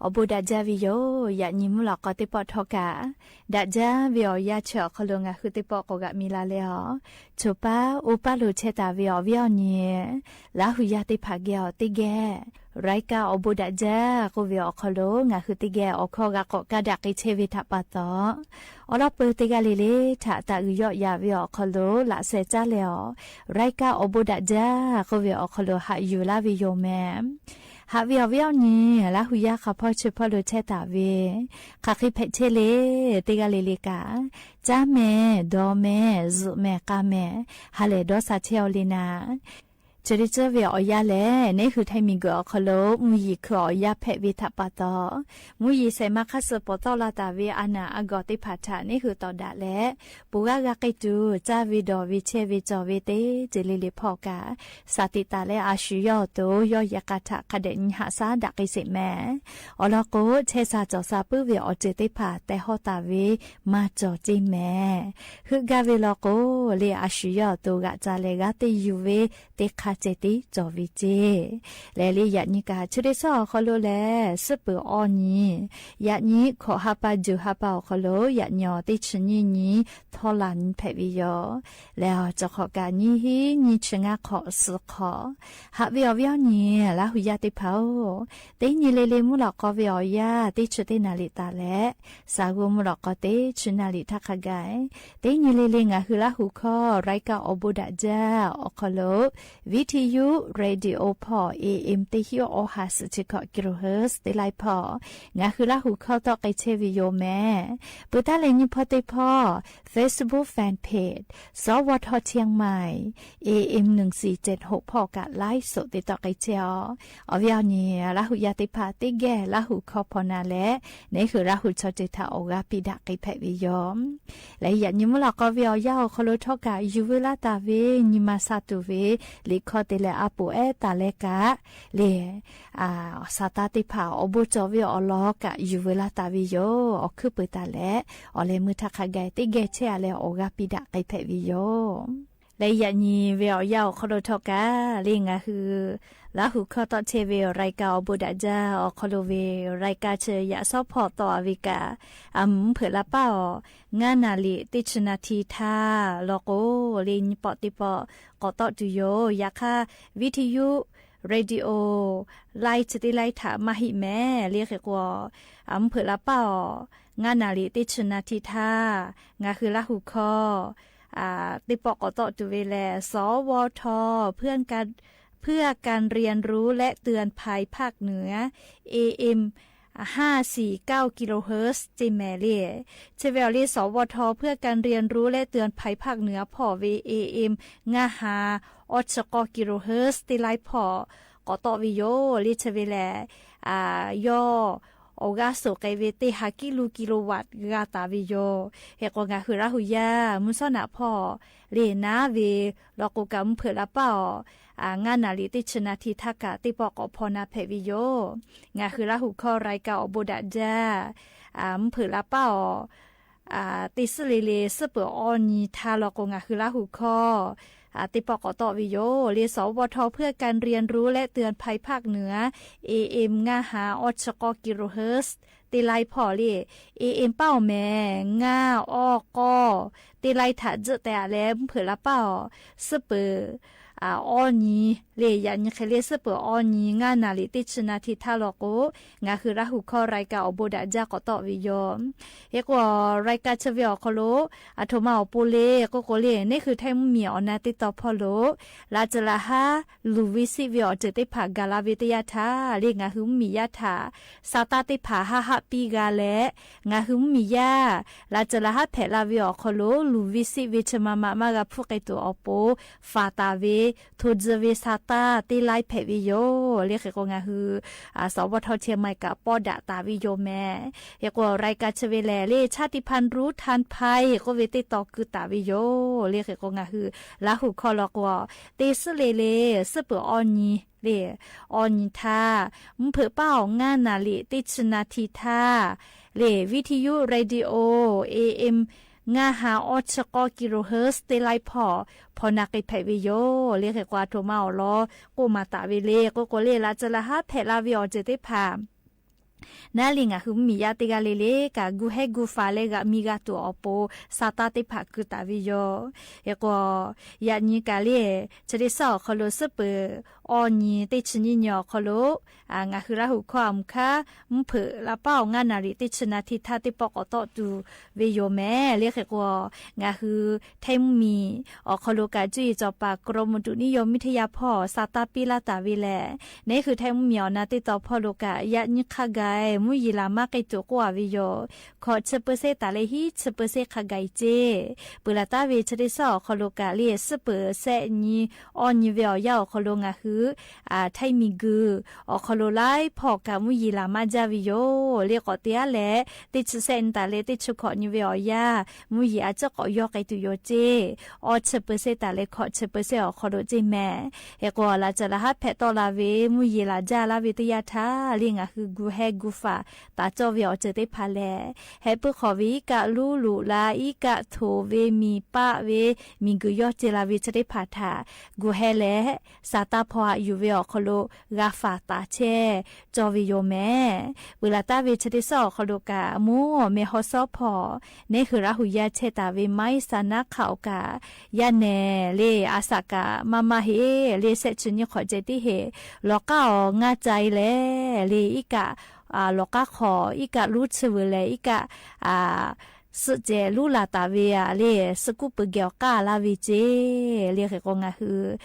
Awˬ bon daꞈ jaˇ ve yoˬ. Yaꞈ nyi mvuhˇ lawꞈ k'aw teˇ pawˆ htawˇ kaꞈ, daꞈ jaˇ ve awˬ yanˇ chi awˬ hk'aw lo ngaˬ hui teˇ pawˆ k'awꞈ g'aꞈ mi la leh aˬ, choˬ paˉ oˇ paˉ lo chehˇ taˍ ve awˬ viˉ awˬ nyi Laˇ hu yaˇ teˇ hpaˍ geh awˬ teˇ geh รายการ Awˬ bon daꞈ jaˇ k'oˆ ve awˬ hk'aw lo ngaˬ hui teˇ geh awˬ hkawˇ g'a k'awꞈ kaˇ daꞈ k'ai chehˇ ve htaꞈ pa taw, awˬ lawn peuˬ teˇ g'aˇ le le htaꞈ taꞈ g'uiˬ yawˆ yaꞈ ve awˬ hk'aw lo laꞈ sheh caˉ leh aˬ, รายการ Awˬ bon daꞈ jaˇ k'oˆ ve awˬ hk'aw lo haꞈ yuˬ laˇ ve yoˬ mehˍ. Haꞈ ve awˬ viˉ awˬ nyi Laˇ hu yaˇ hk'a hpawˇ chi hpawˇ lo chehˇ taˍ ve, hk'aˬ hk'e hpehꞈ chehˇ le, teˇ g'aˇ le le kaꞈ, caˉ mehˍ, dawˬ mehˍ, zuhꞈ mehˍ, k'a mehˍ, ha lehˬ dawˇ sha chehˇ-aw le naˍ. Chi hk'e ceh ve awˬ yanˇ lehˬ, neˉ hui hteˇ miˬ guiˬ awˬ hk'aw lo mvuhˇ yeˬ hkui awˬ yanˇ hpehꞈ ve htaꞈ pa taw, mvuhˇ yeˬ shehˍ ma hk'aˇ suh pawˍ tawˆ la taˍ ve a naˬ a gawˬ teˇ hpaˍ htaꞈ neˉ hui tawˍ daꞈ leh, pon g'aˇ g'a k'ai tuˬ caˇ ve dawˬ ve chehˇ ve cawˬ ve teˇ ceuˬ le le hpawˇ kaꞈ, shaˍ tiꞈ taˍ leh a shu yawˇ awˬ to yawˇ yehˬ k'a htaꞈ hk'a dehꞈ nyi haꞈ shaˉ daꞈ k'ai sheˍ mehˍ. Awˬ lawn k'o, chehˇ sha cawˬ sha puiˉ ve awˬ ceuˬ teˇ hpaˍ tehꞈ hawˉ taˍ ve maˇ cawˬ ceˇ mehˍ. Heuˆ gaˇ ve law k'o, le a shu yawˇ awˬ to g'aꞈ ca leh g'aˇ teˇ yuˬ ve teˇ hk'a ceh tiˉ cawˬ ve ceˇ. Lehˬ le yaꞈ nyi kaꞈ chi teˇ suhˉ awˬ hk'aw lo lehˬ, suhˉ peuˬ awˇ nyi, yaꞈ nyi hkawꞈ ha pa juˬ ha pa awˬ hk'aw lo yaꞈ nyi awˬ teˇ chi nyiˇ nyi htawˇ la nyi hpehꞈ ve yoˬ. Lehˬ, cawˬ hk'awꞈ kaꞈ nyiˇ hinˉ nyiˇ chi ngaˇ hk'awꞈ suhˍ hk'awꞈ haꞈ ve awˬ viˉ awˬ nyi Laˇ hu yaˇ teˇ hpaˍ-oˬ, teˇ nyi le le mvuhˇ lawꞈ k'aw ve awˬ yanˇ teˇ chi teˇ naˍ riˍ taˍ leh, saˍ g'uˇ mvuhˇ lawꞈ k'aw teˇ chi naˍ riˍ htaˇ hk'a gaˬ, teˇ nyi le le ngaˬ hui Laˇ hu hkawˇ รายการ awˬ bon daꞈ jaˇ awˬ hk'aw lo viˉ htiˇ yuˇ radio hpawˇ A M teˇ hinˉ awˇ ha suhˍ chi hkawꞈ kilohertz teˇ laiˉ hpawˇ ngaˬ hui Laˇ hu hkawˇ tawˆ k'ai chehˇ ve yoˬ mehˍ. Peuˬ taˉ leh nyi hpawˇ teˇ hpawˇ Facebook fan page สวท เชียงใหม่ A M หนึ่งสี่เจ็ดหก hpawˇ kaꞈ ไลฟ์สด te tawˆ k'ai chehˇ-oˬ. Awˬ viˉ awˬ nyi Laˇ hu yaˇ teˇ hpaˍ teˇ geh Laˇ hu hkawˇ hpaw na leh, neˇ hui Laˇ hu chaw ceuˬ htaꞈ awˬ g'aˇ piˇ daꞈ k'ai hpehꞈ ve yoˬ. Lehˬ, yaꞈ nyi mvuhˇ lawꞈ k'aw ve awˬ yanˇ awˬ hk'aw lo htawˇ kaꞈ yuˬ veu laˇ taˍ ve nyi ma sha tuˬ ve liꞈ hkawˇ te leh a poˍ ehˉ taˍ leh kaꞈ, lehˬ, saˍ taˇ teˇ hpaˍ awˬ bon cawˬ ve awˬ lawn kaꞈ yuˬ veu laˇ taˍ ve yoˬ. Awˬ hkuiˉ peuˬ taˍ leh, awˬ lehˬ mui htaˇ hk'a gaˬ teˇ geh chehˇ-a leh awˬ g'aˇ piˇ daꞈ k'ai hpehꞈ ve yoˬ. Lehˬ, yaꞈ nyi ve awˬ yanˇ awˬ hk'aw lo htawˇ kaꞈ lehˬ, ngaˬ hui Laˇ hu hkawˇ tawˆ chehˇ ve รายการ awˬ bon daꞈ jaˇ awˬ hk'aw lo ve รายการ chi yaꞈ shawˉ hpawˇ tawˆ-a ve kaꞈ, a mvuhˇ hpeuꞈ la paˉ awˬ ngaˇ naˍ riˍ teˇ chi naˍ htiˇ htaˇ law k'o, lehˬ nyi pawˆ teˇ pawˆ k'awꞈ tawˆ tuˬ yoˬ. Yaꞈ hk'aˇ, viˉ htiˇ yuˇ radio ไลฟ์ chi teˇ laiˉ htaꞈ maˇ heˆ mehˍ. Lehˬ hk'e k'o, a mvuhˇ hpeuꞈ la paˉ awˬ ngaˇ naˍ riˍ teˇ chi naˍ htiˇ htaˇ ngaˬ hui Laˇ hu hkawˇ teˇ pawˆ k'awꞈ tawˆ tuˬ ve lehˬ, สวท เพื่อการเรียนรู้และเตือนภัยภาคเหนือ A M ห้าสี่เก้า kilohertz ceˇ mehˍ lehˬ. Chi ve awˬ lehˬ สวท เพื่อการเรียนรู้และเตือนภัยภาคเหนือ hpawˇ ve A M ngaˇ ha awˇ chi k'awˇ kilohertz teˇ laiˉ hpawˇ k'awꞈ tawˆ ve yoˬ. Lehˬ chi ve lehˬ, yawˇ awˬ g'aˇ suhˍ k'ai ve teˇ ha kiˉ lu kilowatt g'a taˍ ve yoˬ. Hk'e k'o, ngaˬ hui Laˇ hu yaˇ mvuhˇ shawˉ naꞈ hpawˇ lehˬ naˉ ve law k'o kaꞈ, mvuhˇ hpeuꞈ la paˉ awˬ ngaˇ naˍ riˍ teˇ chi naˍ htiˇ htaˇ kaꞈ teˇ pawˆ k'awꞈ hpaw na hpehꞈ ve yoˬ. Ngaˬ hui Laˇ hu hkawˇ รายการ awˬ bon daꞈ jaˇ, mvuhˇ hpeuꞈ la paˉ awˬ teˇ suhˉ le le suhˉ peuˬ awˇ nyi htaˇ law k'o, ngaˬ hui Laˇ hu hkawˇ teˇ pawˆ k'awꞈ tawˆ ve yoˬ. Lehˬ สวท เพื่อการเรียนรู้และเตือนภัยภาคเหนือ A M ngaˇ ha awˇ chi k'awˇ kilohertz teˇ laiˉ hpawˇ lehˬ, A M paˉ awˬ mehˍ ngaˇ awˇ k'awˇ teˇ laiˉ htaꞈ tzuhˆ teh-a leh mvuhˇ hpeuꞈ la paˉ awˬ suhˉ peuˬ awˇ nyi lehˬ, yaꞈ nyi hk'e lehˬ suhˉ peuˬ awˇ nyi ngaˇ naˍ riˍ teˇ chi naˍ htiˇ htaˇ law k'o, ngaˬ hui Laˇ hu hkawˇ รายการ awˬ bon daꞈ jaˇ k'awꞈ tawˆ ve yoˬ. Hk'e k'o, รายการ chi ve awˬ hk'aw lo a htoꞈ ma awˬ pon le k'oˆ k'o lehˬ, neˇ hui htaiˇ mvuhˇ miˬ awˬ na teˇ tawn hpawˇ lo laꞈ ceuˬ laꞈ haˉ luˬ ve siˆ ve awˬ ceuˬ teˇ hpaˍ gaˬ la ve teˇ yanˇ htaˇ lehˬ, ngaˬ hui mvuhˇ miˬ yaˇ htaꞈ sa taˇ teˇ hpaˍ haˆ haˆ piˇ g'a leh, ngaˬ hui mvuhˇ miˬ yaˇ laꞈ ceuˬ laꞈ haˉ hpehꞈ la ve awˬ hk'aw lo luˬ ve siˆ ve chi ma ma maˇ g'a hpuˇ k'ai tuˬ awˬ pon faˍ taˍ ve hto tcuh ve sa taˇ teˇ laiˉ hpehꞈ ve yoˬ. Lehˬ hk'e k'o, ngaˬ hui สวท เชียงใหม่ kaꞈ pawˇ daꞈ taˍ ve yoˬ mehˍ. Hk'e k'o, รายการ chi ve lehˬ lehˬ ชาติพันธุ์รู้ทันภัย k'oˆ ve teˇ tawn keu taˍ ve yoˬ. Lehˬ hk'e k'o, ngaˬ hui Laˇ hu hkawˇ law k'o, teˇ suhˉ le le suhˉ peuˬ awˇ nyi lehˬ, awˇ nyi htaˇ mvuhˇ hpeuꞈ paˉ awˬ ngaˇ naˍ riˍ teˇ chi naˍ htiˇ htaˇ lehˬ, วิทยุ radio A M ngaˇ ha awˇ chi k'awˇ kilohertz teˇ laiˉ hpawˇ hpaw na k'ai hpehꞈ ve yoˬ. Lehˬ hk'e k'o, a htoꞈ ma awˬ lawn k'oˆ maˍ taˍ ve le k'oˆ k'o lehˬ, laꞈ ceuˬ laꞈ haˉ hpehꞈ la ve awˬ ceuˬ teˇ hpaˍ naˉ lehˬ, ngaˬ hui mvuhˇ miˬ yaˇ teˇ g'aˇ le le kaꞈ gu hehˉ gu faˍ leh g'aꞈ mi g'a tuˬ awˬ pon sa taˇ teˇ hpaˍ keu taˍ ve yoˬ. Hk'e k'o, yaꞈ nyi kaꞈ lehˬ chi teˇ suhˉ awˬ hk'aw lo suhˉ peuˬ awˇ nyi teˇ chi nyiˇ nyi awˬ hk'aw lo ngaˬ hui Laˇ hu hkawˇ a mvuhˇ hkanˉ mvuhˇ hpeuꞈ la paˉ awˬ ngaˇ naˍ riˍ teˇ chi naˍ htiˇ htaˇ teˇ pawˆ k'awꞈ tawˆ tuˬ ve yoˬ mehˍ. Lehˬ hk'e k'o, ngaˬ hui htaiˇ mvuhˇ miˬ awˬ hk'aw lo kaꞈ cuˇ yiˍ cawˬ paˍ กรมอุตุนิยมวิทยา hpawˇ sa taˇ piˇ laˇ taˍ ve lehˬ, neˇ hui htaiˇ mvuhˇ miˬ awˬ na teˇ tawn hpawˇ lo kaꞈ yaꞈ nyi hk'a gaˬ mvuhˇ yeˬ laˬ maˇ k'ai tuˬ k'oˆ-a ve yoˬ. Hkawꞈ chi เปอร์เซ็นต์ taˍ leh hiˉ chi เปอร์เซ็นต์ hk'a gaˬ-e ceˇ. Peuˬ laˬ taˍ ve chi teˇ suhˉ awˬ hk'aw lo kaꞈ lehˬ, suhˉ peuˬ shehˆ nyi awˇ nyi ve awˬ yanˇ awˬ hk'aw lo ngaˬ hui hui, htaiˇ miˬguiˬ awˬ hk'aw lo laiˉ hpawˇ kaꞈ mvuhˇ yeˬ laˬ maˇ jaˇ ve yoˬ. Le k'awꞈ te aˉ leh, teˇ chi sehˆ nyi taˍ leh teˇ chi hkawꞈ nyi ve awˬ yanˇ, mvuhˇ yeˬ a ciˉ k'awꞈ yawˇ k'ai tuˬ yoˬ ceˇ. Awˇ chi เปอร์เซ็นต์ taˍ leh hkawꞈ chi เปอร์เซ็นต์ awˬ hk'aw lo ceˇ mehˍ. Hk'e k'o, laꞈ caˬ laꞈ haˉ hpehꞈ tawˆ la ve mvuhˇ yeˬ laˬ jaˇ laˇ ve teˇ yanˇ htaˇ, le ngaˬ hui gu heh gu faˍ taˍ cawˇ ve awˬ ceuˬ teˇ hpaˍ lehˬ, heh puiˉ hk'awꞈ ve iˉ kaˆ luˉ loꞈ la, iˉ kaˆ htoꞈ ve miˬ paˆ ve, miˬguiˬ yawˇ ce la ve chi teˇ hpaˍ htaꞈ gu heh leh, saˍ taˇ hpaw haꞈ yuˬ ve awˬ hk'aw lo g'a faˍ taˍ chehˇ cawˇ ve yoˬ mehˍ. Peuˬ laˬ taˍ ve chi teˇ suhˉ awˬ hk'aw lo kaꞈ, mvuhˇ awˬ meh haw suhˉ hpawˇ neˉ hui Laˇ huˍ yaˇ chehˇ taˍ ve maiˉ saˍ naˉ hk'aˆ awˬ kaꞈ, yaˇ nehˬ le a saˍ kaꞈ maˇ maˇ heˆ le, shehˆ chi nyiˇ hk'awꞈ ceh tiˉ heˆ. Lawˬ k'aˉ awˬ ngaˇ ca e leh le, iˉ kaˆ lawˬ k'aˉ hk'aw iˉ kaˆ luˉ chi veuˬ leh, iˉ kaˆ suhˆ ceh luˉ laˬ taˍ ve le, suhˆ kuˉ peuˬ geh awˬ k'aˇ laˇ ve ceˇ. Le hk'e k'o ngaˬ hui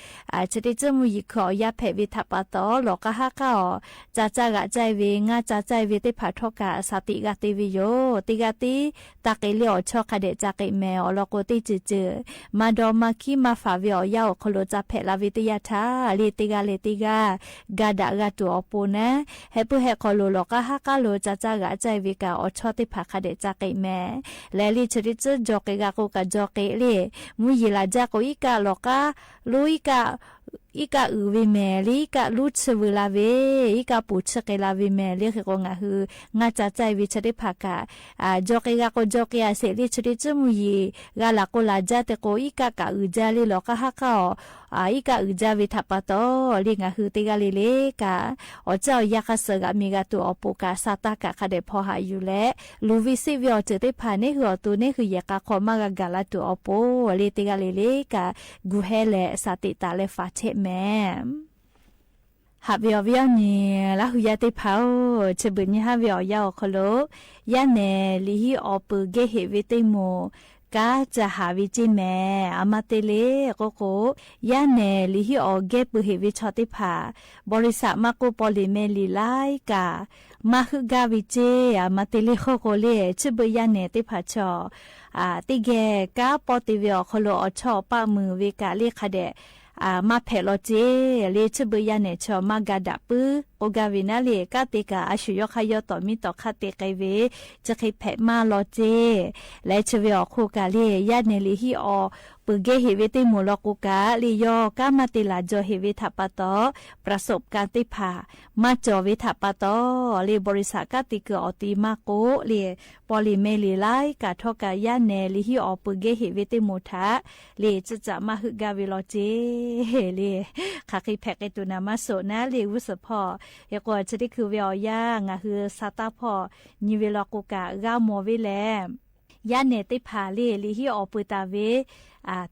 chi teˇ ceuˬ mvuhˇ yeˬ hkui awˬ yanˇ hpehꞈ ve htaꞈ pa taw, lawˬ k'aˉ haˉ k'aˉ awˬ ca caˇ g'aꞈ caˇ e ve, ngaˇ ca caˇ e ve teˇ hpaˍ htawˇ kaꞈ shaˍ teꞈ g'a te ve yoˬ. Teˇ g'aˇ tiˉ taˇ k'e le, awˬ chawˇ hk'a dehꞈ ca k'e mehˍ. Awˬ lawn k'o, teˇ ceuˬ ceuˬ maˇ dawˇ maˇ hkiˉ maˇ faˍ ve awˬ yanˇ awˬ hk'aw lo ca hpehꞈ la ve teˇ yanˇ htaˇ, le teˇ g'aˇ leh teˇ g'aˇ ga daꞈ g'a tuˬ awˬ pon naˉ, heh puiˉ heh hk'aw lo lawˬ k'aˉ haˉ k'aˉ lo ca caˇ g'aꞈ caˇ e ve kaꞈ, awˬ chawˇ teˇ hpaˍ hk'a dehꞈ ca k'e mehˍ. Leh le chi teˇ ceuˬ jaw k'e g'a k'o kaꞈ jaw k'e le, mvuhˇ yeˬ laˬ jaˇ k'o, iˉ kaˆ lawˬ k'aˉ lo iˉ kaˆ iˉ kaˆ uiˍ ve mehˍ le, iˉ kaˆ luˉ chi veuˬ la ve, iˉ kaˆ poˬ chi k'ai la ve mehˍ. Le hk'e k'o ngaˬ hui ngaˇ ca caˇ e ve chi teˇ hpaˍ kaꞈ, jaw k'e g'a k'o jaw k'e a sheˍ le, chi teˇ ceuˬ mvuhˇ yeˬ g'a laˬ k'o laˬ jaˇ te k'o, iˉ kaˆ kaꞈ uiˍ jaˇ le, lawˬ k'aˉ haˉ k'aˉ awˬ iˉ kaˆ uiˍ jaˇ ve htaꞈ pa taw, le ngaˬ hui teˇ g'aˇ le le kaꞈ, awˬ caˇ awˬ yanˇ hk'a suhˍ g'aꞈ miˬ g'a tuˬ awˬ pon kaꞈ, saˍ taˇ kaꞈ hk'a dehꞈ hpaw haꞈ yuˬ leh, luˬ ve seˆ ve awˬ ceuˬ teˇ hpaˍ neˉ hui awˬ to neˉ hui yehˬ k'a hk'aw maˇ g'a gaˬ la tuˬ awˬ pon, le teˇ g'aˇ le le kaꞈ gu heh leh shaˍ teꞈ taˍ leh faˍ chehˇ mehˍ. Haꞈ ve awˬ viˉ awˬ nyi Laˇ huˍ yaˇ teˇ hpaˍ-oˬ, chi beuꞈ nyi haˉ ve awˬ yanˇ awˬ hk'aw lo, yaˇ nehˬ liꞈ hiˆ awˬ peuˬ geh heꞈ ve teˇ moˍ kanˉ ca haˍ ve ceˇ mehˍ. A ma te le k'oˆ k'o, yaˇ nehˬ liꞈ hiˆ awˬ geh peuˬ heꞈ ve chaw teˇ hpaˍ, บริษัท maˇ k'oˆ, paw liꞈ meh liꞈ laiˉ kaꞈ maˇ heuˆ gaˇ ve ceˇ. A ma te le k'oˆ k'o le, chi beuꞈ yaˇ nehˬ teˇ hpaˍ chaw teˇ geh kanˉ pawˇ te ve awˬ hk'aw lo awˬ chawˇ awˬ paˆ muiˬ ve kaꞈ le hk'a dehꞈ maˇ hpehꞈ law ceˇ. Le chi beuꞈ yaˇ nehˬ chaw maˇ ga daꞈ puiˉ k'oˆ gaˇ ve naˉ le, kanˉ te kaꞈ a shu yawˇ hk'aˇ yawˇ tawˍ miˇ tawˍ hk'aˇ te k'ai ve, chi hk'e hpehꞈ maˇ law ceˇ. Leh chi ve awˬ hk'oˆ kaꞈ le, yaˇ nehˬ liꞈ hiˆ awˬ peuˬ geh heꞈ ve teˇ moˍ law k'o kaꞈ le, yawˇ kanˉ maˇ te laˬ jaw heꞈ ve htaꞈ pa taw, ประสบการณ์ teˇ hpaˍ maˇ cawˬ ve htaꞈ pa taw, le บริษัท kanˉ te kuiˬ awˬ ti maˇ k'oˆ le, paw liꞈ meh liꞈ laiˉ kaꞈ htawˇ kaꞈ yaˇ nehˬ liꞈ hiˆ awˬ peuˬ geh heꞈ ve teˇ moˍ htaꞈ le tcuhˇ caꞈ maˇ heuˆ gaˇ ve law ceˇ. Le hk'aˬ hk'e hpehꞈ k'ai tuˬ naˍ maˇ suhˍ naˉ le g'uˇ suhˍ hpawˇ. Hk'e k'o chi teˇ hkui ve awˬ yanˇ ngaˬ hui saˍ taˇ hpawˇ nyi ve law k'o kaꞈ g'a mawˬ ve lehˬ, yaˇ nehˬ teˇ hpaˍ le liꞈ hiˆ awˬ peuˬ taˍ ve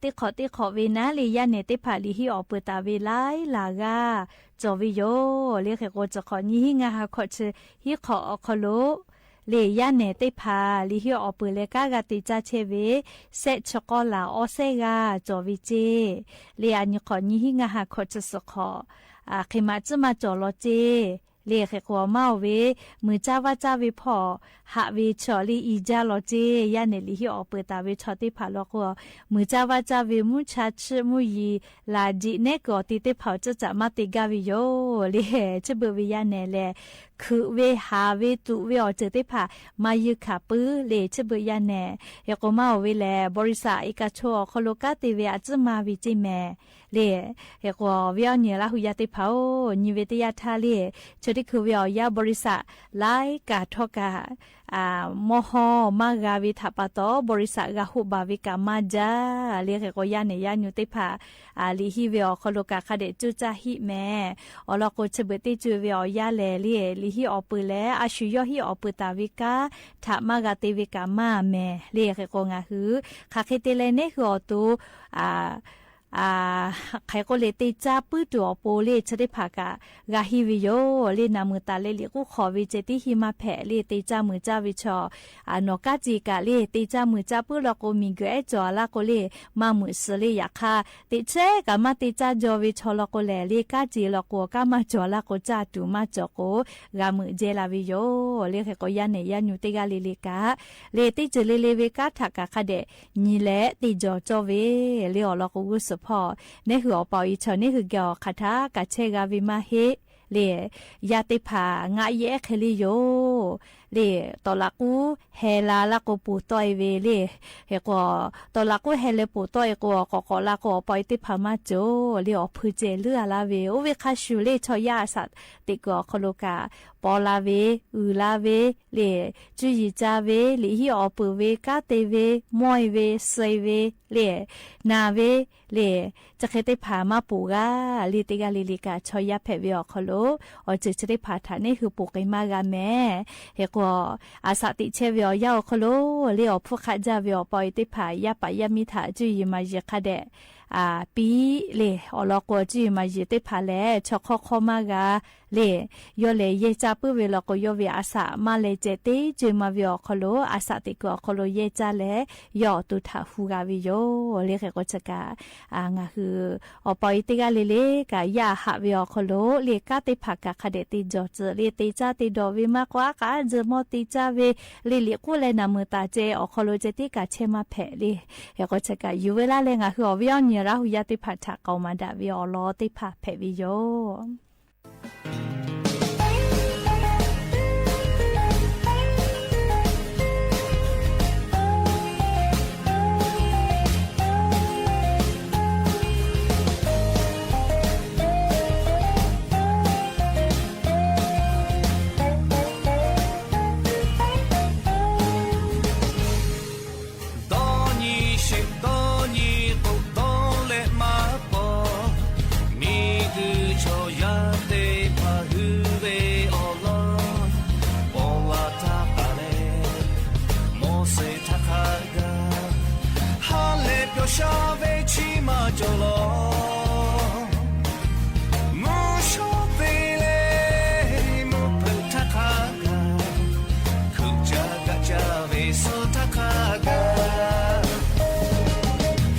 teˇ hk'awꞈ teˇ hk'awꞈ ve naˉ le, yaˇ nehˬ teˇ hpaˍ liꞈ hiˆ awˬ peuˬ taˍ ve laiˉ laˬ g'aˇ cawˬ ve yoˬ. Le hk'e k'o, chi hk'awꞈ nyi hiˆ ngaˇ ha hkawꞈ chi hiˆ hk'awꞈ awˬ hk'aw lo le, yaˇ nehˬ teˇ hpaˍ liꞈ hiˆ awˬ peuˬ leh kanˉ g'a te caˇ chehˇ ve shehˆ chi k'awˇ laˬ awˇ shehˆ g'aˇ cawˬ ve ceˇ. Le a nyi hk'awꞈ nyi hiˆ ngaˇ ha hkawꞈ chi suhˍ hk'awꞈ hk'e maꞈ tcuhˉ maˇ cawˬ law ceˇ. Le hk'e k'o, maˇ oˬ ve muiˬ caˇ vaˇ caˇ ve hpawˇ haꞈ ve chaw le i jaˇ law ceˇ. Yaˇ nehˬ liꞈ hiˆ awˬ peuˬ taˍ ve chaw teˇ hpaˍ law k'o, muiˬ caˇ vaˇ caˇ ve mvuhˇ cha chiˆ mvuhˇ yiˍ laˬ jiꞈ nehˉ kuiˬ awˬ ti teˇ hpaˍ awˬ tcuhˇ caꞈ maˇ te gaˇ ve yoˬ. Le chi beuꞈ ve yaˇ nehˬ lehˬ, hkuiꞈ ve haˍ ve tuꞈ ve awˬ ceuˬ teˇ hpaˍ maˇ yeunˇ hkanˍ puiˉ. Le chi beuꞈ yaˇ nehˬ hk'e k'o, maˇ oˬ ve lehˬ บริษัท เอกชน awˬ hk'aw lo kanˉ te ve a tcuhˉ ma ve ceˇ mehˍ. Le hk'e k'o, awˬ viˉ awˬ nyi Laˇ huˍ yaˇ teˇ hpaˍ-oˬ, nyi ve teˇ yanˇ htaˇ le, chi teˇ hkui ve awˬ yanˇ บริษัท laiˉ kaꞈ htawˇ kaꞈ mawˇ hawˇ maˇ g'a ve htaꞈ pa taw, บริษัท g'a hoˆ baˬ ve kaꞈ maˇ jaˇ. Le hk'e k'o, yaˇ nehˬ yaˇ nyu teˇ hpaˍ liꞈ hiˆ ve awˬ hk'aw lo kaꞈ hk'a dehꞈ coˇ caˇ hiˆ mehˍ. Awˬ lawn k'o, chi beuꞈ teˇ co ve awˬ yanˇ lehˬ le, liꞈ hiˆ awˬ peuˬ leh a shu yawˇ hiˆ awˬ peuˬ taˍ ve kanˉ htaꞈ maˇ g'a te ve kaꞈ maˇ mehˍ. Le hk'e k'o, ngaˬ hui hk'aˬ hk'e te leh neˉ hui awˬ to hk'aˬ hk'e k'oˆ le, te caˇ puiˉ tuˬ awˬ pon le chi teˇ hpaˍ kaꞈ g'a henˇ ve yoˬ. Le naˬ muiˬ taˍ leh liꞈ k'oˆ hk'awꞈ ve ceh tiˉ henˇ maˇ hpehꞈ. Le te caˇ muiˬ caˇ ve chaw nawˬ kanˉ ce kaꞈ le te caˇ muiˬ caˇ puiˉ law k'o, miˬguiˬ ehˉ cawˬ laˇ k'o le, maˇ meuꞈ suh le. Yaꞈ hk'aˇ, teꞈ chehˇ kaꞈ maˇ te caˇ jaw ve chaw law k'o lehˬ, le kanˉ ce law k'o, kanˉ maˇ cawˬ laˇ k'o, caˇ tuˬ maˇ cawˬ k'o, g'a meuꞈ jehˇ la ve yoˬ. Le hk'e k'o, yaˇ nehˬ yaˇ nyu teˇ g'aˇ le le kaꞈ, le teˇ ceuˬ le le ve kanˉ htaꞈ kaꞈ hk'a dehꞈ nyi leh te jawˬ cawˇ ve, le awˬ lawn k'o g'uˇ suhˍ hpawˇ, neˇ hui awˬ pa awˬ e chaw neˇ hui geh awˬ hk'aˬ htaˇ kaꞈ chehˇ g'a ve maˇ heˆ le. Yaˇ teˇ hpaˍ ngaˆ yehˉ hk'e le yoˬ le. Tawˍ laꞈ k'uˉ heh la laˇ k'o poˬ tawˆ e ve le. Hk'e k'o, tawˍ laꞈ k'uˉ heh leh poˬ tawˆ e k'o, awˬ k'awꞈ k'awꞈ la k'o, awˬ pa awˬ e teˇ hpaˍ maˇ cawˬ le, awˬ hpui ceh leuˉ a laˇ ve. Oˇ ve hk'a shuˍ le, chaw yaˇ a shaꞈ teꞈ kuiˬ awˬ hk'aw lo kaꞈ paw la ve, uiˍ la ve le, cuˇ yiˍ ca ve, liꞈ hiˆ awˬ peuˬ ve, kanˉ te ve, mawˇ e ve, suh e ve le, naˬ ve le, chi hk'e teˇ hpaˍ maˇ poˬ g'a le. Teˇ g'aˇ le le kaꞈ chaw yaˇ hpehꞈ ve awˬ hk'aw lo awˬ ceuˬ chi teˇ hpaˍ htaꞈ neˇ hui poˬ k'ai maˇ g'a mehˍ. Hk'e k'o, a shaꞈ teꞈ chehˇ ve awˬ yanˇ awˬ hk'aw lo le, awˬ hpfuhˇ hk'aˆ jaˇ ve awˬ pa awˬ e teˇ hpaˍ yaˇ paˍ yaˇ miˇ htaꞈ cuˇ yiˍ maˍ yiˍ hk'a dehꞈ piˇ le. Awˬ lawn k'o, cuˇ yiˍ maˍ yiˍ teˇ hpaˍ lehˬ chaw hk'awˇ hk'awˇ maˇ g'a le. Yawˇ lehˬ yehˇ caˇ puiˉ ve law k'o, yawˇ ve a shaꞈ maˇ leh ceh teˇ co e ma ve awˬ hk'aw lo, a shaꞈ teꞈ kuiˬ awˬ hk'aw lo yehˇ caˇ leh, yawˇ awˬ to htaꞈ hu g'a ve yoˬ le. Hk'e k'o, chi kaꞈ ngaˬ hui awˬ pa awˬ e teˇ g'aˇ le le kaꞈ yaˇ haꞈ ve awˬ hk'aw lo le, kanˉ teˇ hpaˍ kaꞈ hk'a dehꞈ te jawˬ tcuh le, te caˇ te dawˬ ve maˇ k'o, aˉ k'aˉ jehˇ mawˇ te caˇ ve le, liꞈ k'oˆ leh naˬ meuˍ taˍ ceh awˬ hk'aw lo ceh tiˉ kaꞈ chehˇ maˇ hpehꞈ le. Hk'e k'o, chi kaꞈ yuˬ ve laˇ leh ngaˬ hui awˬ viˉ awˬ nyi Laˇ hu yaˇ teˇ hpaˍ htaꞈ k'aoˍ maˍ daꞈ ve awˬ lawn teˇ hpaˍ hpehꞈ ve yoˬ. Dawˇ nyi sheˍ dawˇ nyi k'o dawˇ leh maˇ paw, miˬguiˬ chaw yaˇ teˇ hpaˍ hui ve awˬ lawn paw la htaˇ k'aˬ leh, mawˇ suhˍ htaˇ hk'a gaˬ ha leh pyawˬ sha ve chi maˇ cawˬ law. Mvuhˇ shawˉ te leh mvuhˇ hpeuꞈ htaˇ hk'a gaˬ, hkui ca kaꞈ ca ve suh htaˇ hk'a gaˬ,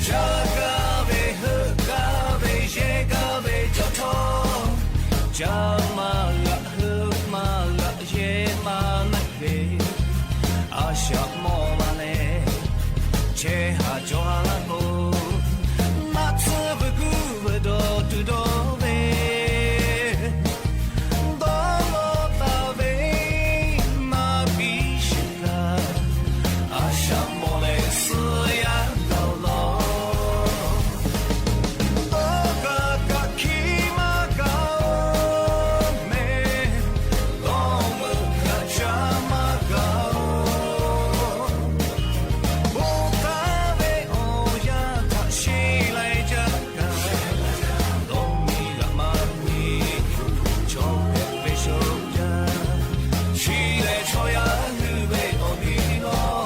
ca gaˇ ve heuˆ gaˇ ve yehˇ gaˇ ve cawˬ htawˇ, ca maˇ g'aꞈ heuˆ maˇ g'aꞈ yehˇ maˇ naˆ ve, a shaꞈ mawˇ la leh chehˇ haˍ cawˬ ha laˇ k'o, naˆ tsuhˇ vuiˬ guˇ vuiˬ dawˬ tuˬ dawˬ ve, dawˇ lawˇ taˍ ve maˇ piˇ sheˍ kaꞈ, a shaꞈ mawˇ leh suh yaˇ gaˬ law. Dawˇ kaꞈ kaꞈ hkiˇ maˇ gaˬ mehˍ, dawˇ meuꞈ kaꞈ ca maˇ gaˬ-oˬ. Bon taˍ ve awˬ yanˇ htaꞈ sheˍ leh jaˇ kaꞈ, dawˇ miˬ g'aꞈ maˇ miˬ, chaw hpehꞈ ve shoˍ jaˇ, chi lehˬ chaw yaˇ hui ve awˬ liˇ lawˬ.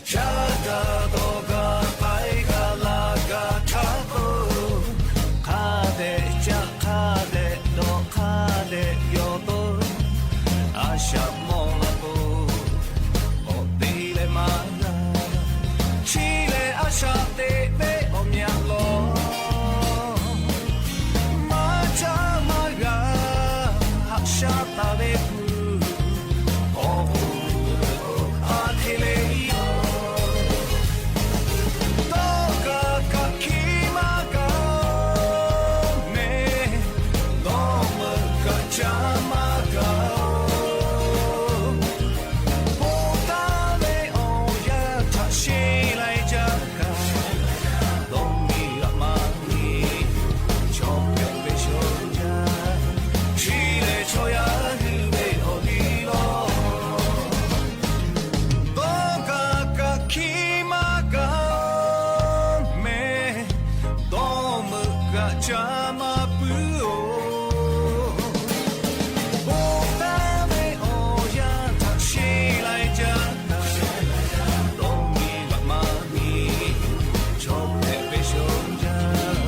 Caˇ gaˇ dawˬ gaˇ k'ai gaˇ laˇ gaˇ htaˇ k'o, hk'a dehꞈ caˇ hk'a dehꞈ dawˬ hk'a dehꞈ yawˬ to, a shaꞈ mawˇ la k'o, k'awꞈ te leh maˇ g'a. Chi lehˬ a shaꞈ teꞈ ve awˬ myaꞈ lawˬ. Maˇ caˇ maˇ g'a haꞈ shaˉ taˍ ve kuˬ, awˬ k'oˍ a hk'e le yoˬ. Dawˇ kaꞈ kaꞈ hkiˇ maˇ gaˬ mehˍ, dawˇ meuꞈ kaꞈ ca maˇ gaˬ-oˬ. Bon taˍ ve awˬ yanˇ htaꞈ sheˍ leh jaˇ kaꞈ, dawˇ miˬ g'aꞈ maˇ miˬ, chaw hpehꞈ ve shoˍ jaˇ, chi lehˬ chaw yaˇ hui ve awˬ liˇ lawˬ. Dawˇ kaꞈ kaꞈ hkiˇ maˇ gaˬ mehˍ, dawˇ meuꞈ kaꞈ ca maˇ puiˉ-oˬ. Bon taˍ ve awˬ yanˇ htaꞈ sheˍ leh jaˇ kaꞈ, dawˇ miˬ g'aꞈ maˇ miˬ, chaw hpehꞈ ve shoˍ jaˇ,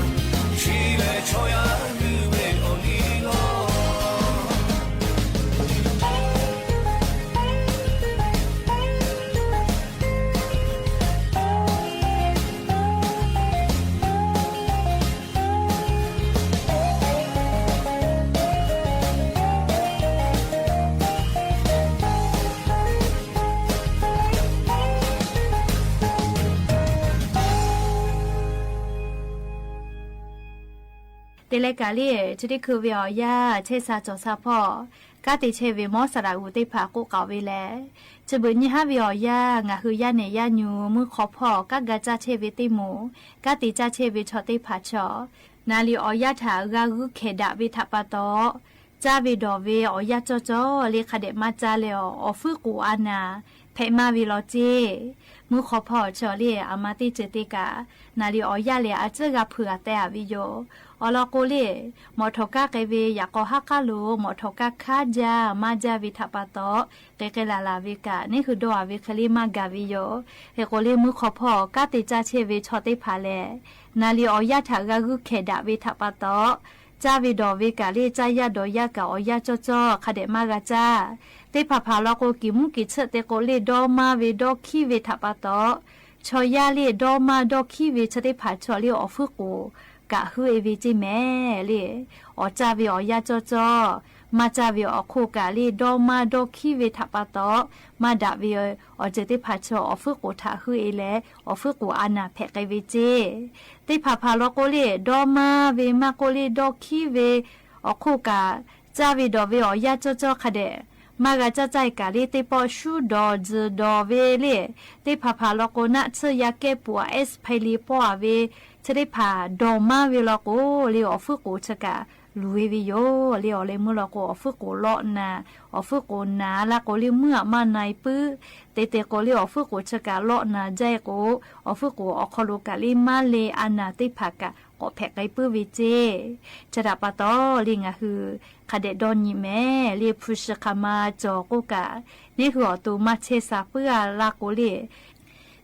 chi lehˬ chaw yaˇ hui ve awˬ liˇ lawˬ. Te leh kaꞈ le, chi teˇ hkui ve awˬ yanˇ chehˇ sha cawˬ sha hpawˇ, kanˉ te chehˇ ve mawˇ saˍ laꞈ g'uˬ teˇ hpaˍ k'oˆ k'aoˍ ve lehˬ, chi beuꞈ nyi haˉ ve awˬ yanˇ ngaˬ hui yaˇ nehˬ yaˇ nyu mvuhˇ hk'aw hpawˇ kanˉ ga caˇ chehˇ ve teˇ moˍ, kanˉ te caˇ chehˇ ve chaw teˇ hpaˍ chaw, naˍ liꞈ awˬ yanˇ htaꞈ g'a g'uiˇ hkehˍ daꞈ ve htaꞈ pa taw, caˇ ve dawˬ ve awˬ yanˇ cawˇ cawˇ le hk'a dehꞈ maˇ caˇ leh, awˬ fuiˉ k'oˍ a naˍ hpehꞈ maˇ ve law ceˇ. Mvuhˇ hk'aw hpawˇ chaw le aˬ ma teˇ ceuˬ te kaꞈ, naˍ liꞈ awˬ yanˇ lehˬ a ciˉ g'a hpeuꞈ a teh a ve yoˬ. Awˬ lawn k'o le, mawꞈ htawˍ kaˇ k'ai ve yaꞈ k'aw haˉ k'aˉ lo mawꞈ htawˍ kaˇ hk'aˇ jaˇ maˇ jaˇ ve htaꞈ pa taw, k'e k'ai laˬ laˬ ve kaꞈ neˇ hui dawˇ a ve hk'e le maˇ gaˬ ve yoˬ. Hk'e k'o le mvuhˇ hk'aw hpawˇ kanˉ te caˇ chehˇ ve chaw teˇ hpaˍ lehˬ, naˍ liꞈ awˬ yanˇ htaꞈ g'a g'uiˇ hkehˍ daꞈ ve htaꞈ pa taw, caˇ ve dawˬ ve kaꞈ le caˇ yaˇ dawˬ yaˇ kaꞈ awˬ yanˇ cawˇ cawˇ hk'a dehꞈ maˇ g'a caˇ. Teˇ hpaˍ hpaˍ law k'o, kiˬ mvuhˇ kiˬ tsuhˆ te k'o le dawˇ maˇ ve dawˇ hkiˉ ve htaꞈ pa taw, chaw yaˇ le dawˇ maˇ dawˇ hkiˉ ve chi teˇ hpaˍ chaw le awˬ fuiˉ k'oˍ kaꞈ huiˉ e ve ceˇ mehˍ le. Awˬ caˇ ve awˬ yanˇ cawˇ cawˇ, maˇ caˇ ve awˬ hk'oˆ kaꞈ le dawˇ maˇ dawˇ hkiˉ ve htaꞈ pa taw, maˇ daꞈ ve awˬ ceuˬ teˇ hpaˍ chaw awˬ fuiˉ k'oˍ htaꞈ huiˉ e leh, awˬ fuiˉ k'oˍ a naˍ hpehꞈ k'ai ve ceˇ. Teˇ hpaˍ hpaˍ law k'o le, dawˇ maˇ ve maˇ k'oˆ le dawˇ hkiˉ ve awˬ hk'oˆ kaꞈ, caˇ ve dawˬ ve awˬ yanˇ cawˇ cawˇ hk'a dehꞈ maˇ g'a caˇ caˇ e kaꞈ le, teˇ pawˆ shuˉ dawˬ tzuhˬ dawˬ ve le, teˇ hpaˍ hpaˍ law k'o naˆ tsuhˇ yaˇ kehˉ peuˬ a S Paiˍ le pawˆ a ve chi teˇ hpaˍ dawˬ maˇ ve law k'o le, awˬ fuiˉ k'oˍ chi kaꞈ luˬ e ve yoˬ le. Awˬ leh meuˇ law k'o, awˬ fuiˉ k'oˍ lawˆ naˍ, awˬ fuiˉ k'oˍ naˍ laˇ k'o le meuˇ aꞈ maˇ na e puiˉ. Te te k'o le, awˬ fuiˉ k'oˍ chi kaꞈ lawˆ naˍ jaˇ e k'o, awˬ fuiˉ k'oˍ awˬ hk'aw lo kaꞈ le maˇ le a naˍ teˇ hpaˍ kaꞈ k'awꞈ hpehꞈ k'ai puiˉ ve ceˇ. Chi htaꞈ pa taw le, ngaˬ hui hk'a dehꞈ dawˇ nyi mehˍ le, hpu shi hk'aˬ ma cawˬ k'oˆ kaꞈ, neˇ hui awˬ to maˇ chehˇ sha puiˉ a laˇ k'o le,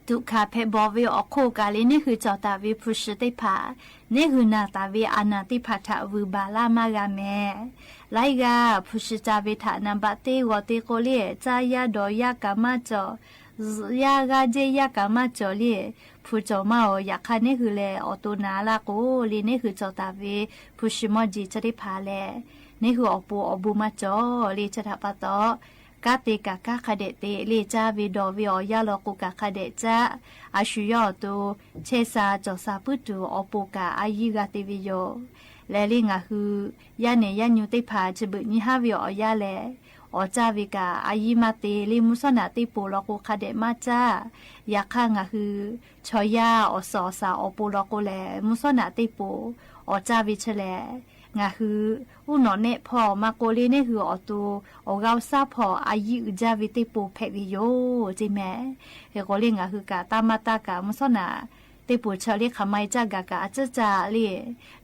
tuꞈ hkanˍ hpehꞈ bawˬ ve awˬ hk'oˆ kaꞈ le, neˇ hui cawˬ taˍ ve hpu shi teˇ hpaˍ, neˇ hui naˬ taˍ ve a naˍ teˇ hpaˍ htaꞈ vuiˬ baˬ laˇ maˇ g'a mehˍ. Laiˉ g'aˇ hpu shi ca ve htaꞈ naˍ baꞈ teˇ g'aw te k'o le, caˇ yaˇ dawˬ yaˇ kaꞈ maˇ cawˬ, zuhꞈ yaˇ g'aˇ jehˇ yaˇ kaꞈ maˇ cawˬ le, hpu cawˬ maˇ awˬ. Yaꞈ hk'aˇ neˇ hui lehˬ awˬ to naˍ laˇ k'o le, neˇ hui cawˬ taˍ ve hpu shi mawˇ jeˬ chi teˇ hpaˍ lehˬ, neˇ hui awˬ pon awˬ bon maˇ cawˬ le. Chi htaꞈ pa taw, kanˉ te kaꞈ kanˉ hk'a dehꞈ te le, caˇ ve dawˬ ve awˬ yanˇ law k'o kaꞈ hk'a dehꞈ caˇ. A shu yawˇ awˬ to chehˇ sha cawˬ sha puiˉ tuˬ awˬ pon kaꞈ a yiˇ g'a te ve yoˬ. Lehˬ le ngaˬ hui yaˇ nehˬ yaˇ nyu teˇ hpaˍ chi beuꞈ nyi haˉ ve awˬ yanˇ lehˬ, awˬ caˇ ve kaꞈ a yiˇ maˇ te le, mvuhˇ shawˉ naꞈ teˇ poˬ law k'o hk'a dehꞈ maˇ caˇ. Yaꞈ hk'aˇ ngaˬ hui chaw yaˇ awˬ suhˍ awˬ shaˍ awˬ pon law k'o lehˬ, mvuhˇ shawˉ naꞈ teˇ poˬ awˬ caˇ ve chi lehˬ, ngaˬ hui uˉ nawꞈ nehˆ hpawˇ maˇ k'oˆ le, neˇ hui awˬ to awˬ g'aˇ awˬ shaˉ hpawˇ a yiˇ uiˍ jaˇ ve teˇ poˬ hpehꞈ ve yoˬ ceˇ mehˍ. Hk'e k'o le ngaˬ hui kaꞈ taˇ maˇ taˇ kaꞈ mvuhˇ shawˉ naꞈ teˇ poˬ chi le hk'aˬ ma e caˇ gaˬ kaꞈ a ciˉ caˇ le.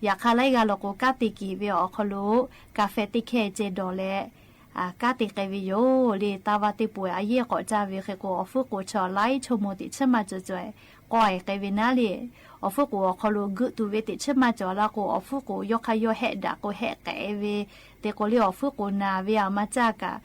Yaꞈ hk'aˇ laiˉ g'aˇ law k'o kanˉ te keˍ ve awˬ hk'aw lo kaꞈ fehꞈ teˇ hkehˇ ceh dawˬ leh, kanˉ te k'ai ve yoˬ le. Taˇ vaˇ teˇ poˬ a yiˇ k'awꞈ caˇ ve hk'e k'o, awˬ fuiˉ k'oˍ chi laiˉ chaw moˍ teꞈ chiˉ maˇ cawˬ cawˬ k'awꞈ e k'ai ve naˉ le. Awˬ fuiˉ k'oˍ awˬ hk'aw lo geuꞈ tuˬ ve teꞈ chiˉ maˇ cawˬ laˇ k'o, awˬ fuiˉ k'oˍ yawˇ hk'aˇ yawˇ hehˆ daꞈ k'o hehˆ k'ai ve. Te k'o le awˬ fuiˉ k'oˍ naˍ ve aˬ ma caˇ kaꞈ,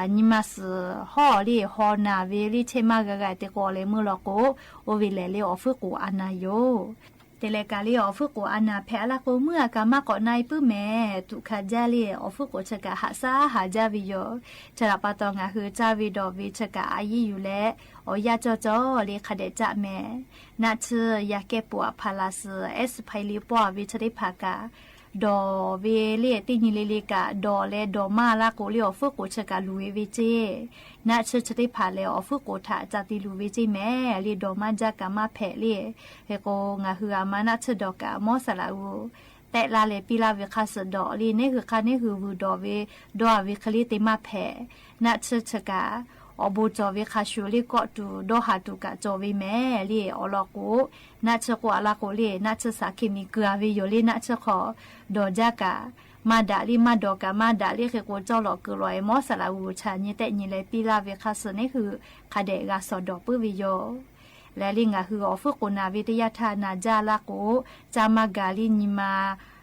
nyi ma suhˍ hawˉ le haw naˍ ve le chehˇ maˇ g'a g'a te k'o, awˬ leh meuˇ law k'o, oˇ ve lehˬ le awˬ fuiˉ k'oˍ a naˍ yoˬ. Te leh kaꞈ le awˬ fuiˉ k'oˍ a naˍ hpehꞈ laˇ k'o, meuˇ a kaꞈ maˇ k'awꞈ na e puiˉ mehˍ. Tuꞈ hkanˍ jaˇ le awˬ fuiˉ k'oˍ chi kaꞈ haꞈ shaˉ haˍ jaˇ ve yoˬ. Chi htaꞈ pa taw ngaˬ hui caˇ ve dawˬ ve chi kaꞈ a yiˇ yuˬ leh awˬ yanˇ cawˇ cawˇ le hk'a dehꞈ caˇ mehˍ. Naˆ tsuhˇ yaˇ kehˉ poˬ aˬ hpaˍ laˬ suhˍ S Paiˍ le pawˆ a ve chi teˇ hpaˍ kaꞈ dawˬ ve le, teˇ nyi le le kaꞈ dawˬ leh dawˬ maˇ laˇ k'o le awˬ fuiˉ k'oˍ chi kaꞈ luˬ e ve ceˇ. Naˆ tsuhˇ chi teˇ hpaˍ lehˬ awˬ fuiˉ k'oˍ htaꞈ ca te luˬ ve ceˇ mehˍ le, dawˬ maˇ jaˇ kaꞈ maˇ hpehꞈ le. Hk'e k'o ngaˬ hui aˬ ma naˆ tsuhˇ dawˬ kaꞈ mawˇ saˍ laꞈ g'uˬ tehꞈ la leh piˇ laˇ ve hk'a suhˍ dawˬ le, neˇ hui hk'aˇ neˇ hui vuiˬ dawˬ ve dawˇ a ve hk'e le te maˇ hpehꞈ. Naˆ tsuhˇ chi kaꞈ awˬ bon cawˬ ve hk'a shuˍ le kawˆ tuˬ dawˇ haˍ tuˬ kaꞈ cawˬ ve mehˍ le. Awˬ lawn k'o, naˆ tsuhˇ k'oˆ a laˇ k'o le, naˆ tsuhˇ shaˍ hkiˆ miˬ keu a ve yoˬ le. Naˆ tsuhˇ hk'aw dawˬ jaˇ kaꞈ maˇ daꞈ le, maˇ dawˬ kaꞈ maˇ daꞈ le. Hk'e k'o cawˇ lawꞈ keu lawꞈ e mawˇ saˍ laꞈ g'uˬ chaꞈ nyi tehˆ nyi leh piˇ laˇ ve hk'a suhˍ neˇ hui hk'a dehꞈ g'a shawˍ dawˬ puiˉ ve yoˬ. Lehˬ le ngaˬ hui awˬ fuiˉ k'oˍ naˍ ve teˇ yanˇ htaˇ naˍ jaˇ laˇ k'o, caˇ maˇ gaˬ le, nyi ma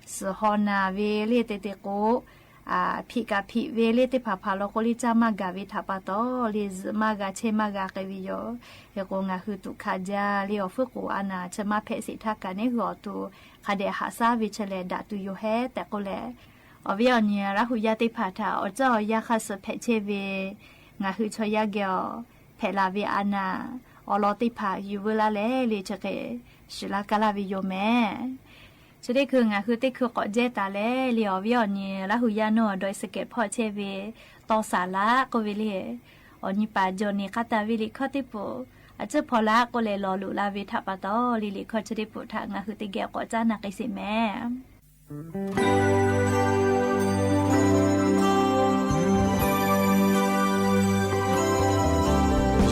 suhˍ haw naˍ ve le te te k'o, hpiꞈ kaꞈ hpiꞈ ve le teˇ hpaˍ hpaˍ law k'o le caˇ maˇ gaˬ ve htaꞈ pa taw le zuhꞈ maˇ g'a chehˇ maˇ g'a k'ai ve yoˬ. Hk'e k'o ngaˬ hui tuꞈ hkanˍ jaˇ le awˬ fuiˉ k'oˍ a naˍ chi maˇ hpehꞈ sheˍ htaˇ kaꞈ neˇ hui awˬ to hk'a dehꞈ haꞈ shaˉ ve chi lehˬ daꞈ tuˬ yoˬ hehˉ tehꞈ k'oˆ leh, awˬ viˉ awˬ nyi Laˇ huˍ yaˇ teˇ hpaˍ htaꞈ awˬ ceuˬ awˬ yanˇ hk'a suhˍ hpehꞈ chehˇ ve ngaˬ hui chaw yaˇ geh awˬ hpehꞈ la ve a naˍ awˬ lawn teˇ hpaˍ yuˬ veu laˇ leh le chi hk'e shiˍ laˇ kaˇ laˇ ve yoˬ mehˍ. Chi teˇ hkui ngaˬ hui teˇ hkui k'awꞈ jehˇ taˍ leh le, awˬ viˉ awˬ nyi Laˇ huˍ yaˇ nawˬ dawˇ e suhˍ kehˬ hpawˇ chehˇ ve tawˇ saˍ laꞈ k'oˆ ve le. Awˬ nyi paˍ jawˬ neˬ hk'a taˍ ve liꞈ hkawˇ teˇ pawˆ a ciˉ hpaw laꞈ k'oˆ leh lawˬ loꞈ la ve htaꞈ pa taw le, liꞈ hkawˇ chi teˇ pawˆ htaꞈ ngaˬ hui teˇ geh k'awꞈ caˉ na k'ai sheˍ mehˍ.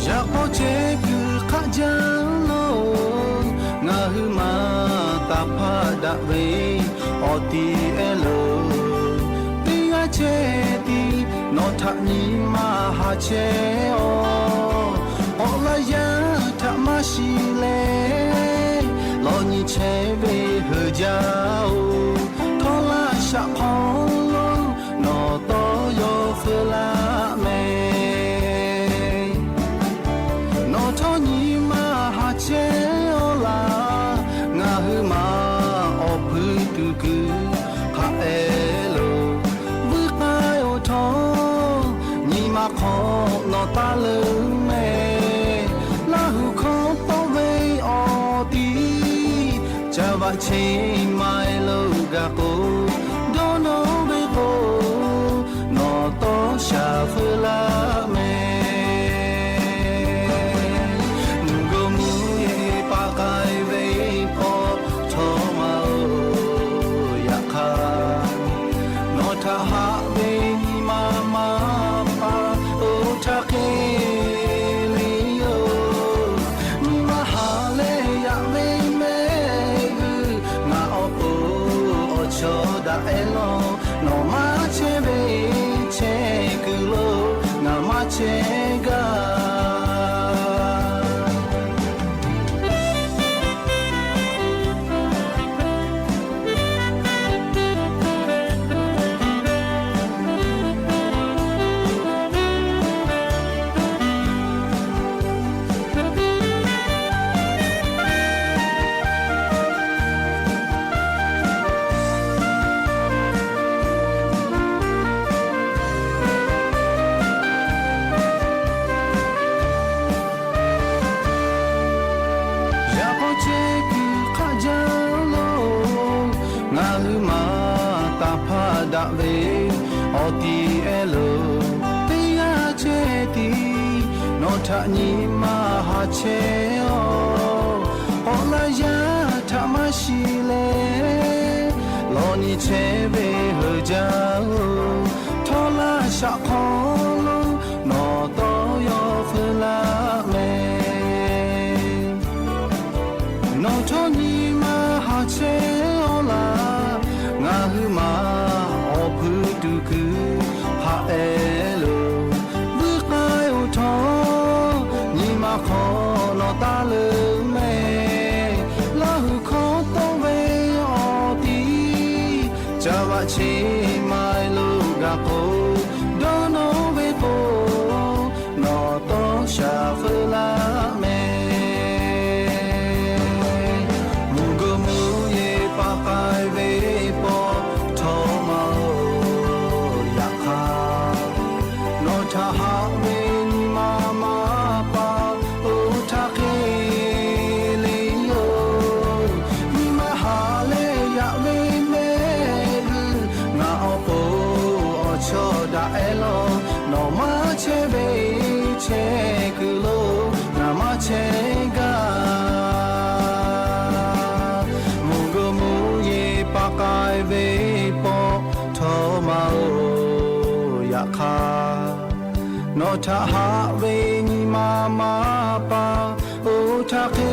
Yaꞈ k'aw chehˇ kuiˬ hk'aˆ jaˇ lo, ngaˬ hui maˇ taˍ hpaˇ daꞈ ve awˬ ti ehˉ lo, teˇ g'aˇ chehˇ tiˉ nawˬ htaꞈ nyi ma haˍ chehˇ-oˬ. K'awꞈ laˇ yaˇ htaꞈ maˇ shiˍ leh, lawˬ nyi chehˇ ve heuˬ jaˇ-oˬ. Htawˇ laˇ shaꞈ hk'aw lo nawˬ tawˇ yaw feu laˇ mehˍ. Nawˬ htawˇ nyi ma haˍ chehˇ-oˬ laˬ, ngaˬ hui maˇ awˬ hpui tuˬ kuiˬ hk'aˬ ehˉ lo, vuiˇ k'ai-oˬ htawˇ nyi ma hk'aw nawˬ taˇ leuˉ mehˍ. Laˇ huˍ hkawˇ tawˆ ve awˬ ti, caˇ vaꞈ cheˇ ma-e lo gaˬ k'o, dawˇ nawˇ ve k'o, nawˬ tawˇ shaˍ feu laˇ mehˍ. Mvuhˇ gawˇ mvuhˇ yeˬ paˍ k'ai ve paw htawˇ ma-oˬ, yaꞈ hk'aˇ nawˬ htaꞈ haꞈ ve nyi ma maˇ pa, oˇ htaˇ hk'e le yoˬ. Nyi ma haˍ leh yaꞈ ve mehˆ g'uˇ, ngaˬ awˬ pon awˬ chawˇ daꞈ ehˉ lawˬ. Nawˬ maˇ chehˇ ve chehˇ kuiˬ lo ngaˬ maˇ chehˇ gaˇ. Yaꞈ k'aw chehˇ kuiˬ hk'aˆ jaˇ lo, ngaˬ hui maˇ taˍ hpaˇ daꞈ ve awˬ ti ehˉ lo, teˇ g'aˇ chehˇ tiˉ nawˬ htaꞈ nyi ma haˍ chehˇ-oˬ. K'awꞈ laˇ yaˇ htaꞈ maˇ shiˍ leh, lawˬ nyi chehˇ ve heuˬ jaˇ-oˬ. Htawˇ laˇ shaꞈ hk'aw lo nawˬ tawˇ yaw feu laˇ mehˍ. Nawˬ htawˇ nyi ma haˍ chehˇ-oˬ laˬ, ngaˬ hui maˇ awˬ hpui tuˬ kuiˬ hk'aˬ ehˉ lo, vuiˇ k'ai-oˬ htawˇ nyi ma hk'aw nawˬ taˇ leuˉ mehˍ. Laˇ huˍ hkawˇ tawˆ ve awˬ ti, caˇ vaꞈ cheˇ ma-e lo gaˬ k'o, dawˇ nawˇ ve k'o, nawˬ tawˇ shaˍ feu laˇ mehˍ. Mvuhˇ gawˇ mvuhˇ yeˬ paˍ k'ai ve paw htawˇ ma-oˬ, yaꞈ hk'aˇ nawˬ htaꞈ haꞈ ve nyi ma maˇ pa, oˇ htaˇ hk'e le yoˬ. Nyi ma haˍ leh yaꞈ ve mehˆ g'uˇ, ngaˬ awˬ pon awˬ chawˇ daꞈ ehˉ lawˬ. Nawˬ maˇ chehˇ ve chehˇ kuiˬ lo ngaˬ maˇ chehˇ gaˇ. Mvuhˇ gawˇ mvuhˇ yeˬ paˍ k'ai ve paw htawˇ ma-oˬ, yaꞈ hk'aˇ nawˬ htaꞈ haꞈ ve nyi ma maˇ pa, oˇ htaˇ hk'e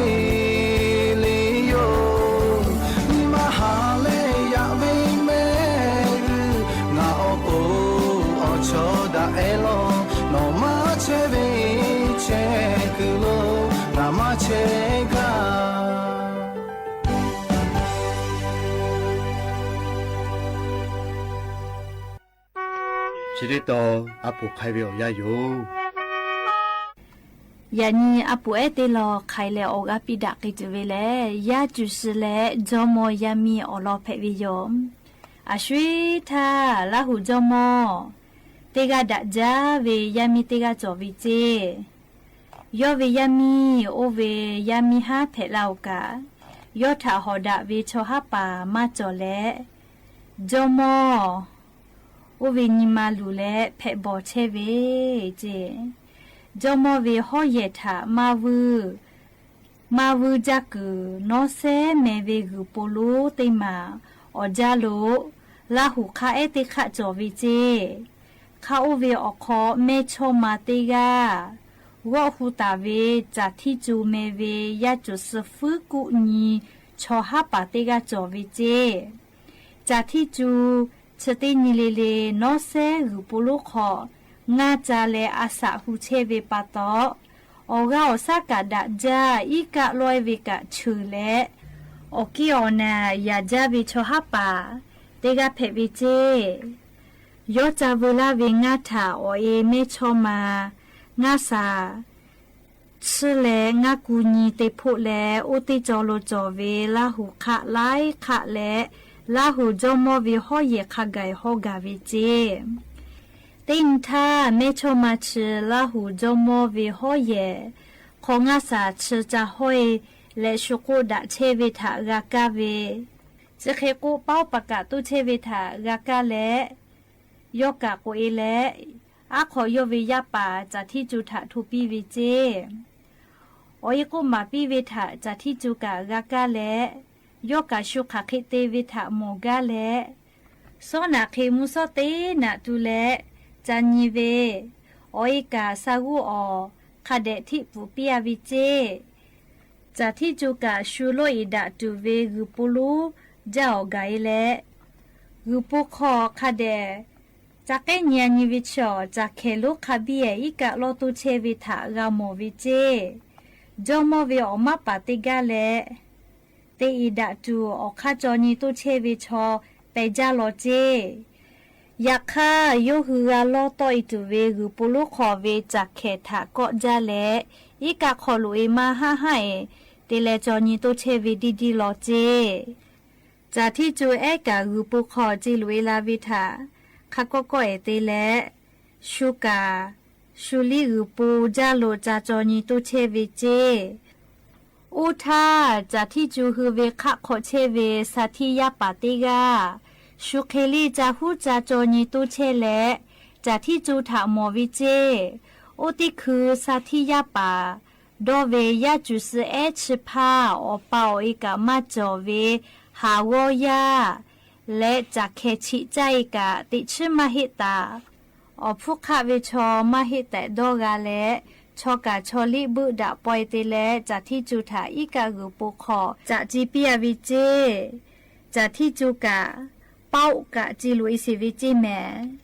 le yoˬ. Nyi ma haˍ leh yaꞈ ve mehˆ g'uˇ, ngaˬ awˬ pon awˬ chawˇ daꞈ ehˉ lawˬ. Nawˬ maˇ chehˇ ve chehˇ kuiˬ lo ngaˬ maˇ chehˇ gaˇ. Chi teˇ taw a poˍ hk'ai ve awˬ yanˇ yoˬ. Yaꞈ nyi a poˍ ehˉ teˇ law hk'ai leh awˬ g'aˇ piˇ daꞈ k'ai tuˬ ve lehˬ, yaˇ cuˬ shiˍ leh jawˇmawˇ yaˇ miˇ awˬ lawn hpehꞈ ve yoˬ. A shu-eˬ htaˇ Laˇ huˍ jawˇmawˇ teˇ g'aˇ daꞈ jaˇ ve yaˇ miˇ teˇ g'aˇ cawˬ ve ceˇ. Yawˇ ve yaˇ miˇ oˇ ve yaˇ miˇ haˉ hpehꞈ laˇ-oˬ kaꞈ, yawˇ htaꞈ hawˍ daꞈ ve chaw haˉ paˍ maˇ cawˬ leh, jawˇmawˇ oˇ ve nyi ma luˬ leh hpehꞈ bawˬ chehˇ ve ceˇ. Jawˇmawˇ ve hawˉ yehˬ htaꞈ maˇ vuiˇ, maˇ vuiˇ jaˇ kuiˬ nawˉ sehˉ meh ve g'uiˬ po lonˉ teˇ maˬ awˬ jaˇ lo Laˇ huˍ hk'a ehˉ teˇ hk'aˆ cawˬ ve ceˇ. Hk'a oˇ ve awˬ hk'aw mehˇchawˇma teˇ g'aˇ g'awˆ hu taˍ ve Caˬ Htiˇ Cu meh ve yaˇ cuˬ suh fuiˉ kuˆ nyi chaw haˉ paˍ teˇ g'aˇ cawˬ ve ceˇ. Caˬ Htiˇ Cu chi teˇ nyi le le nawˉ sehˉ g'uiˬ po lonˉ hk'aw ngaˇ ca leh a shaꞈ hu chehˇ ve pa taw, awˬ g'aˇ awˬ shaˉ kaꞈ daꞈ jaˇ, iˉ kaˆ lawehˇ ve kaꞈ cheuˬ leh, awˬ kiˇ awˬ naˬ yaꞈ jaˇ ve chaw haˉ paˍ teˇ g'aˇ hpehꞈ ve ceˇ. Yawˇ ca veu laˇ ve ngaˇ htaꞈ awˬ e mehˇchawˇma ngaˇ shaˍ chiˇ leh ngaˇ ku nyi te hpoˆ leh, oˇ teˇ caw lo cawˬ ve Laˇ huˍ hk'aˆ laiˉ hk'aˆ leh, Laˇ huˍ jawˇmawˇ ve hawˉ yehˬ hk'a gaˬ haw gaˬ ve ceˇ. Teˇ nyi htaˇ, mehˇchawˇma chi Laˇ huˍ jawˇmawˇ ve hawˉ yehˬ hk'aw ngaˇ shaˍ chi ca hawˇ e leh shu k'oˆ daꞈ chehˇ ve htaꞈ g'a kaˇ ve, chi hk'e k'oˆ paoˉ paˍ kaꞈ toˇ chehˇ ve htaꞈ g'a kaˇ leh, yawˇ kaꞈ k'oꞈ e leh, aˉ hk'aw yawˇ ve yaˇ paˍ Caˬ Htiˇ Cu htaꞈ hto piˇ ve ceˇ. Awˬ e k'oˆ maˍ piˇ ve htaꞈ Caˬ Htiˇ Cu kaꞈ g'a kaˇ leh, yawˇ kaꞈ shu hk'aˬ hk'e te ve htaꞈ mawˬ gaˇ leh, sawˉ naꞈ hk'e mvuhˇ sawˉ teˇ naꞈ tu leh ca nyi ve, awˬ e kaꞈ sa g'uˇ awˬ hk'a dehꞈ htiˆ pfuhˍ piˇ a ve ceˇ. Caˬ Htiˇ Cu kaꞈ shu lawˇ iˍ daꞈ tuˬ ve g'uiˬ po lonˉ jaˇ awˬ gaˬ e leh, g'uiˬ po hk'aw hk'a dehꞈ ca k'ehˉ nyi a nyi ve chi awˬ Caˬ Hkehˍ lonˉ hk'a biˇ ehˍ iˉ kaˆ lawˇ toˇ chehˇ ve htaꞈ g'a mawˬ ve ceˇ. Jawˇmawˇ ve awˬ maˇ paˍ teˇ gaˇ leh, te iˍ daꞈ tuˬ awˬ hk'aˇ caw nyi toˇ chehˇ ve chaw pehˬ jaˇ law ceˇ. Yaꞈ hk'aˇ, yawˇ hui g'a lawˇ tawˆ e tuˬ ve g'uiˬ po lonˉ hk'aw ve Caˬ Hkehˍ htaꞈ kawˆ jaˇ leh, iˉ kaˆ hk'aw loꞈ e maˇ haˆ haˆ e te leh caw nyi toˇ chehˇ ve diˇ diˇ law ceˇ. Caˬ Htiˇ Cu ehˉ kaꞈ g'uiˬ po hk'aw ce loꞈ e la ve htaꞈ hk'a kawˆ kawˆ ehˍ te leh, shu kaꞈ shu liˇ g'uiˬ po jaˇ lo ca caw nyi toˇ chehˇ ve ceˇ. Oˇ htaˇ, Caˬ Htiˇ Cu hui ve hk'aˆ hk'aw chehˇ ve Sa Htiˇ yaˇ paˍ teˇ g'aˇ, shu hk'e liˇ ca huˉ ca caw nyi toˇ chehˇ leh, Caˬ Htiˇ Cu htaꞈ mawˬ ve ceˇ. Oˇ teˇ hkui Sa Htiˇ yaˇ paˍ dawˇ ve yaˇ cuˬ suh ehˉ chi hpaˇ awˬ pa awˬ e kaꞈ maˇ cawˬ ve haˍ g'awˇ yaˇ leh Caˬ Hkehˍ chiꞈ caˇ e kaꞈ teꞈ chiˉ maˇ heˆ taˍ. Awˬ hpfuhˇ hk'aˆ ve chaw maˇ heˆ tehꞈ dawˇ g'a leh, chaw kaꞈ chaw liˇ buiˆ daꞈ paweh te leh Caˬ Htiˇ Cu htaꞈ iˉ kaˆ g'uiˬ po hk'aw caꞈ ce piˇ a ve ceˇ. Caˬ Htiˇ Cu kaꞈ paoˆ kaꞈ ce loꞈ e sheˍ ve ceˇ mehˍ.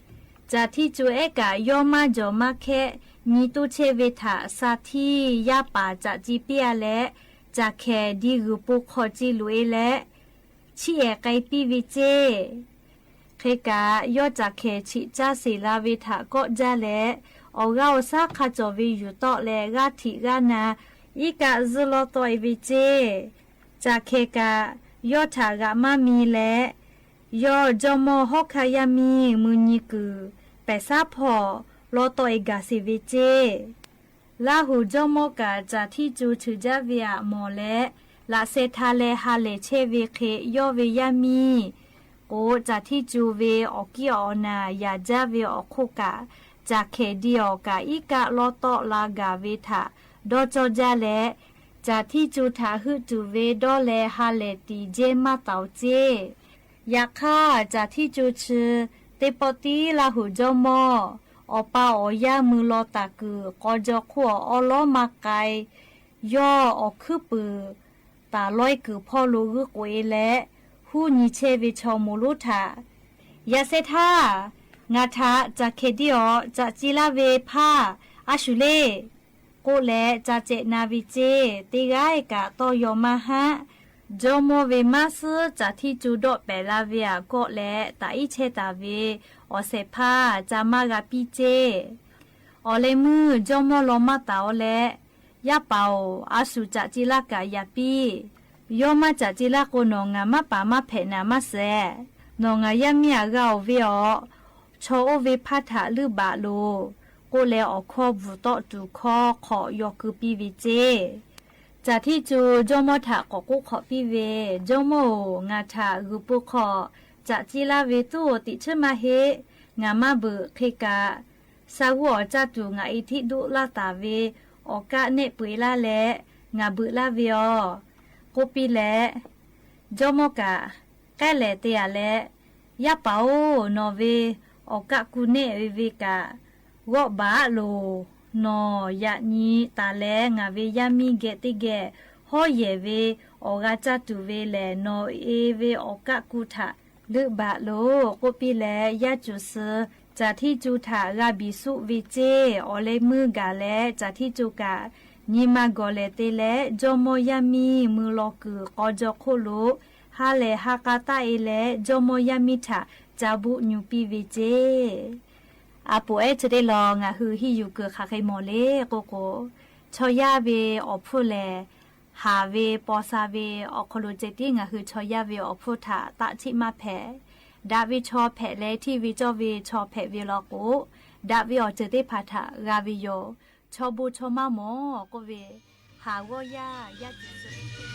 Caˬ Htiˇ Cu ehˉ kaꞈ yawˇ maˇ jawˬ maˇ hkehˆ nyi toˇ chehˇ ve htaꞈ Sa Htiˇ yaˇ paˍ caꞈ ce piˇ a leh, Caˬ Hkehˍ di g'uiˬ po hk'aw ce loꞈ e leh chiˇ ehˍ k'ai piˇ ve ceˇ. Hk'e kaꞈ, yawˇ Caˬ Hkehˍ chiꞈ caˇ sheˍ la ve htaꞈ kawˆ jaˇ leh, awˬ g'aˇ awˬ shaˉ hk'a cawˬ ve yuˬ tawˆ leh g'aˇ htiꞈ g'aˇ na iˉ kaˆ zuhˇ lawˇ tawˆ e ve ceˇ. Caˬ Hkehˍ kaꞈ yawˇ htaꞈ g'aꞈ maˇ mi leh, yawˇ jawˇmawˇ hawˉ hkanˇ yaˇ miˇ mui nyi kuiˬ pehˬ shaˉ hpawˇ lawˇ tawˆ e gaˬ sheˍ ve ceˇ. Laˇ huˍ jawˇmawˇ kaꞈ Caˬ Htiˇ Cu cheuˬ jaˇ ve aꞈ mawˬ leh, laꞈ sheh hta leh ha lehˬ chehˇ ve hk'e yawˇ ve yaˇ miˇ k'o, Caˬ Htiˇ Cu ve awˬ kiˇ awˬ naˬ yaꞈ jaˇ ve awˬ hk'oˆ kaꞈ, Caˬ Hkehˍ di awˬ kaꞈ iˉ kaˆ lawˇ tawˆ la gaˬ ve htaꞈ dawˇ cawˇ jaˇ leh, Caˬ Htiˇ Cu htaꞈ heuˆ tuˬ ve dawˇ leh ha lehˬ tiˍ jehˇ maˇ taˍ ceˇ. Yaꞈ hk'aˇ, Caˬ Htiˇ Cu chi teˇ pawˆ tiˉ Laˇ huˍ jawˇmawˇ awˬ pa awˬ yaˇ mui law taˍ kuiˬ k'aw jaw hk'oˆ awˬ awˉ lawˉ maˇ k'ai. Yawˇ awˬ hkuiˉ puiˍ taˍ lawehˇ kuiˬ hpawˇ lo g'uiˇ k'oꞈ e leh, huˉ nyi chehˇ ve chaw moˍ lonˉ htaꞈ, Yaꞈ sheh htaˇ, ngaˬ htaꞈ Caˬ Hkehˍ di awˬ caꞈ ci laˇ ve hpaˇ a shuˍ le k'oˆ leh ca cehꞈ na ve ceˇ. Teˇ g'aˇ kaꞈ tawˇ yaw maˇ haˆ. Jawˇmawˇ ve maˇ suhˉ Caˬ Htiˇ Cu dawˆ pehˍ la ve aꞈ kawˆ leh taꞈ iˉ chehˇ taˍ ve awˬ shehˍ hpaˇ ca maˇ g'a piˇ ceˇ. Awˬ leh meuˇ jawˇmawˇ law maˇ taˍ-oꞈ leh, Yaˇ paˍ-oˬ, a shu caꞈ ci laˇ kaꞈ yaꞈ piˇ. Yawˇ maˇ caꞈ ci laˇ k'o, nawˬ ngaˬ maˇ paˍ maˇ hpehꞈ naˍ maˇ shehˍ. Nawˬ ngaˬ yaˇ miˇ aꞈ g'a-oˬ ve awˬ, chaw oˇ ve hpaˇ htaꞈ leuˆ baˬ loˬ k'oˆ leh, awˬ hkawˇ bvuhˬ tawˆ tuˬ hkawˇ hk'awꞈ yaw keu piˇ ve ceˇ. Caˬ htiˇ co jawˇmawˇ htaꞈ k'awꞈ k'oˆ hk'awꞈ piˇ ve, Jawˇmawˇ-oˬ, ngaˬ htaꞈ g'uiˬ po hk'aw caꞈ ciˇ laˇ ve tuˉ tiꞈ chiˉ maˇ heˆ. Ngaˬ maˇ beuꞈ hk'e kaꞈ, sha g'uˇ awˬ caˇ tuˬ ngaˬ e htiˆ duˆ laˇ taˍ ve awˬ kaˆ nehˆ peu eˬ laˇ leh ngaˬ beuꞈ laˇ ve yoˬ k'oˆ piˇ leh, jawˇmawˇ kaꞈ, K'ehˉ lehˬ te-a leh, yaˇ paˍ-oˬ, nawˬ ve awˬ kaˆ ku nehˆ ve kaꞈ g'awˆ baˬ loˬ. Nawˬ yaꞈ nyi taˍ leh ngaˬ ve yaˇ miˇ geh teˇ geh hawˉ yehˬ ve awˬ g'a caˇ tuˬ ve lehˬ, nawˬ e ve awˬ kaˆ ku htaꞈ leuˆ baˬ loˬ k'oˆ piˇ leh, yaˇ cuˬ suh caˬ htiˇ co htaꞈ g'a biˬ suˆ ve ceˇ. Awˬ leh meuˇ gaˬ leh caˬ htiˇ co kaꞈ nyi ma gawˬ lehˬ te leh, jawˇmawˇ yaˇ miˇ mui law kuiˬ k'aw jaw hk'oˆ lo ha lehˬ ha k'a taˆ e leh, jawˇmawˇ yaˇ miˇ htaꞈ ca buˆ nyu piˇ ve ceˇ. A poˍ ehˉ chi teˇ lawn ngaˬ hui henˇ yuˬ kuiˬ hk'aˬ hk'e mawˬ le k'oˆ k'o, chaw yaˇ ve awˬ hpfuhˇ lehˬ, haˍ ve paw sha ve awˬ hk'aw lo ceh tiˉ ngaˬ hui chaw yaˇ ve awˬ hpfuhˇ htaꞈ taˆ chiˆ maˇ hpehꞈ. Daꞈ ve chaw hpehꞈ leh, hteˇ ve cawˇ ve chaw hpehꞈ ve law k'o, daꞈ ve awˬ ceuˬ teˇ hpaˍ htaꞈ g'a ve yoˬ. Chaw bon chaw maˇ mawˬ k'oˆ ve, haˍ g'awˇ yaˇ yaˇ ceuˬ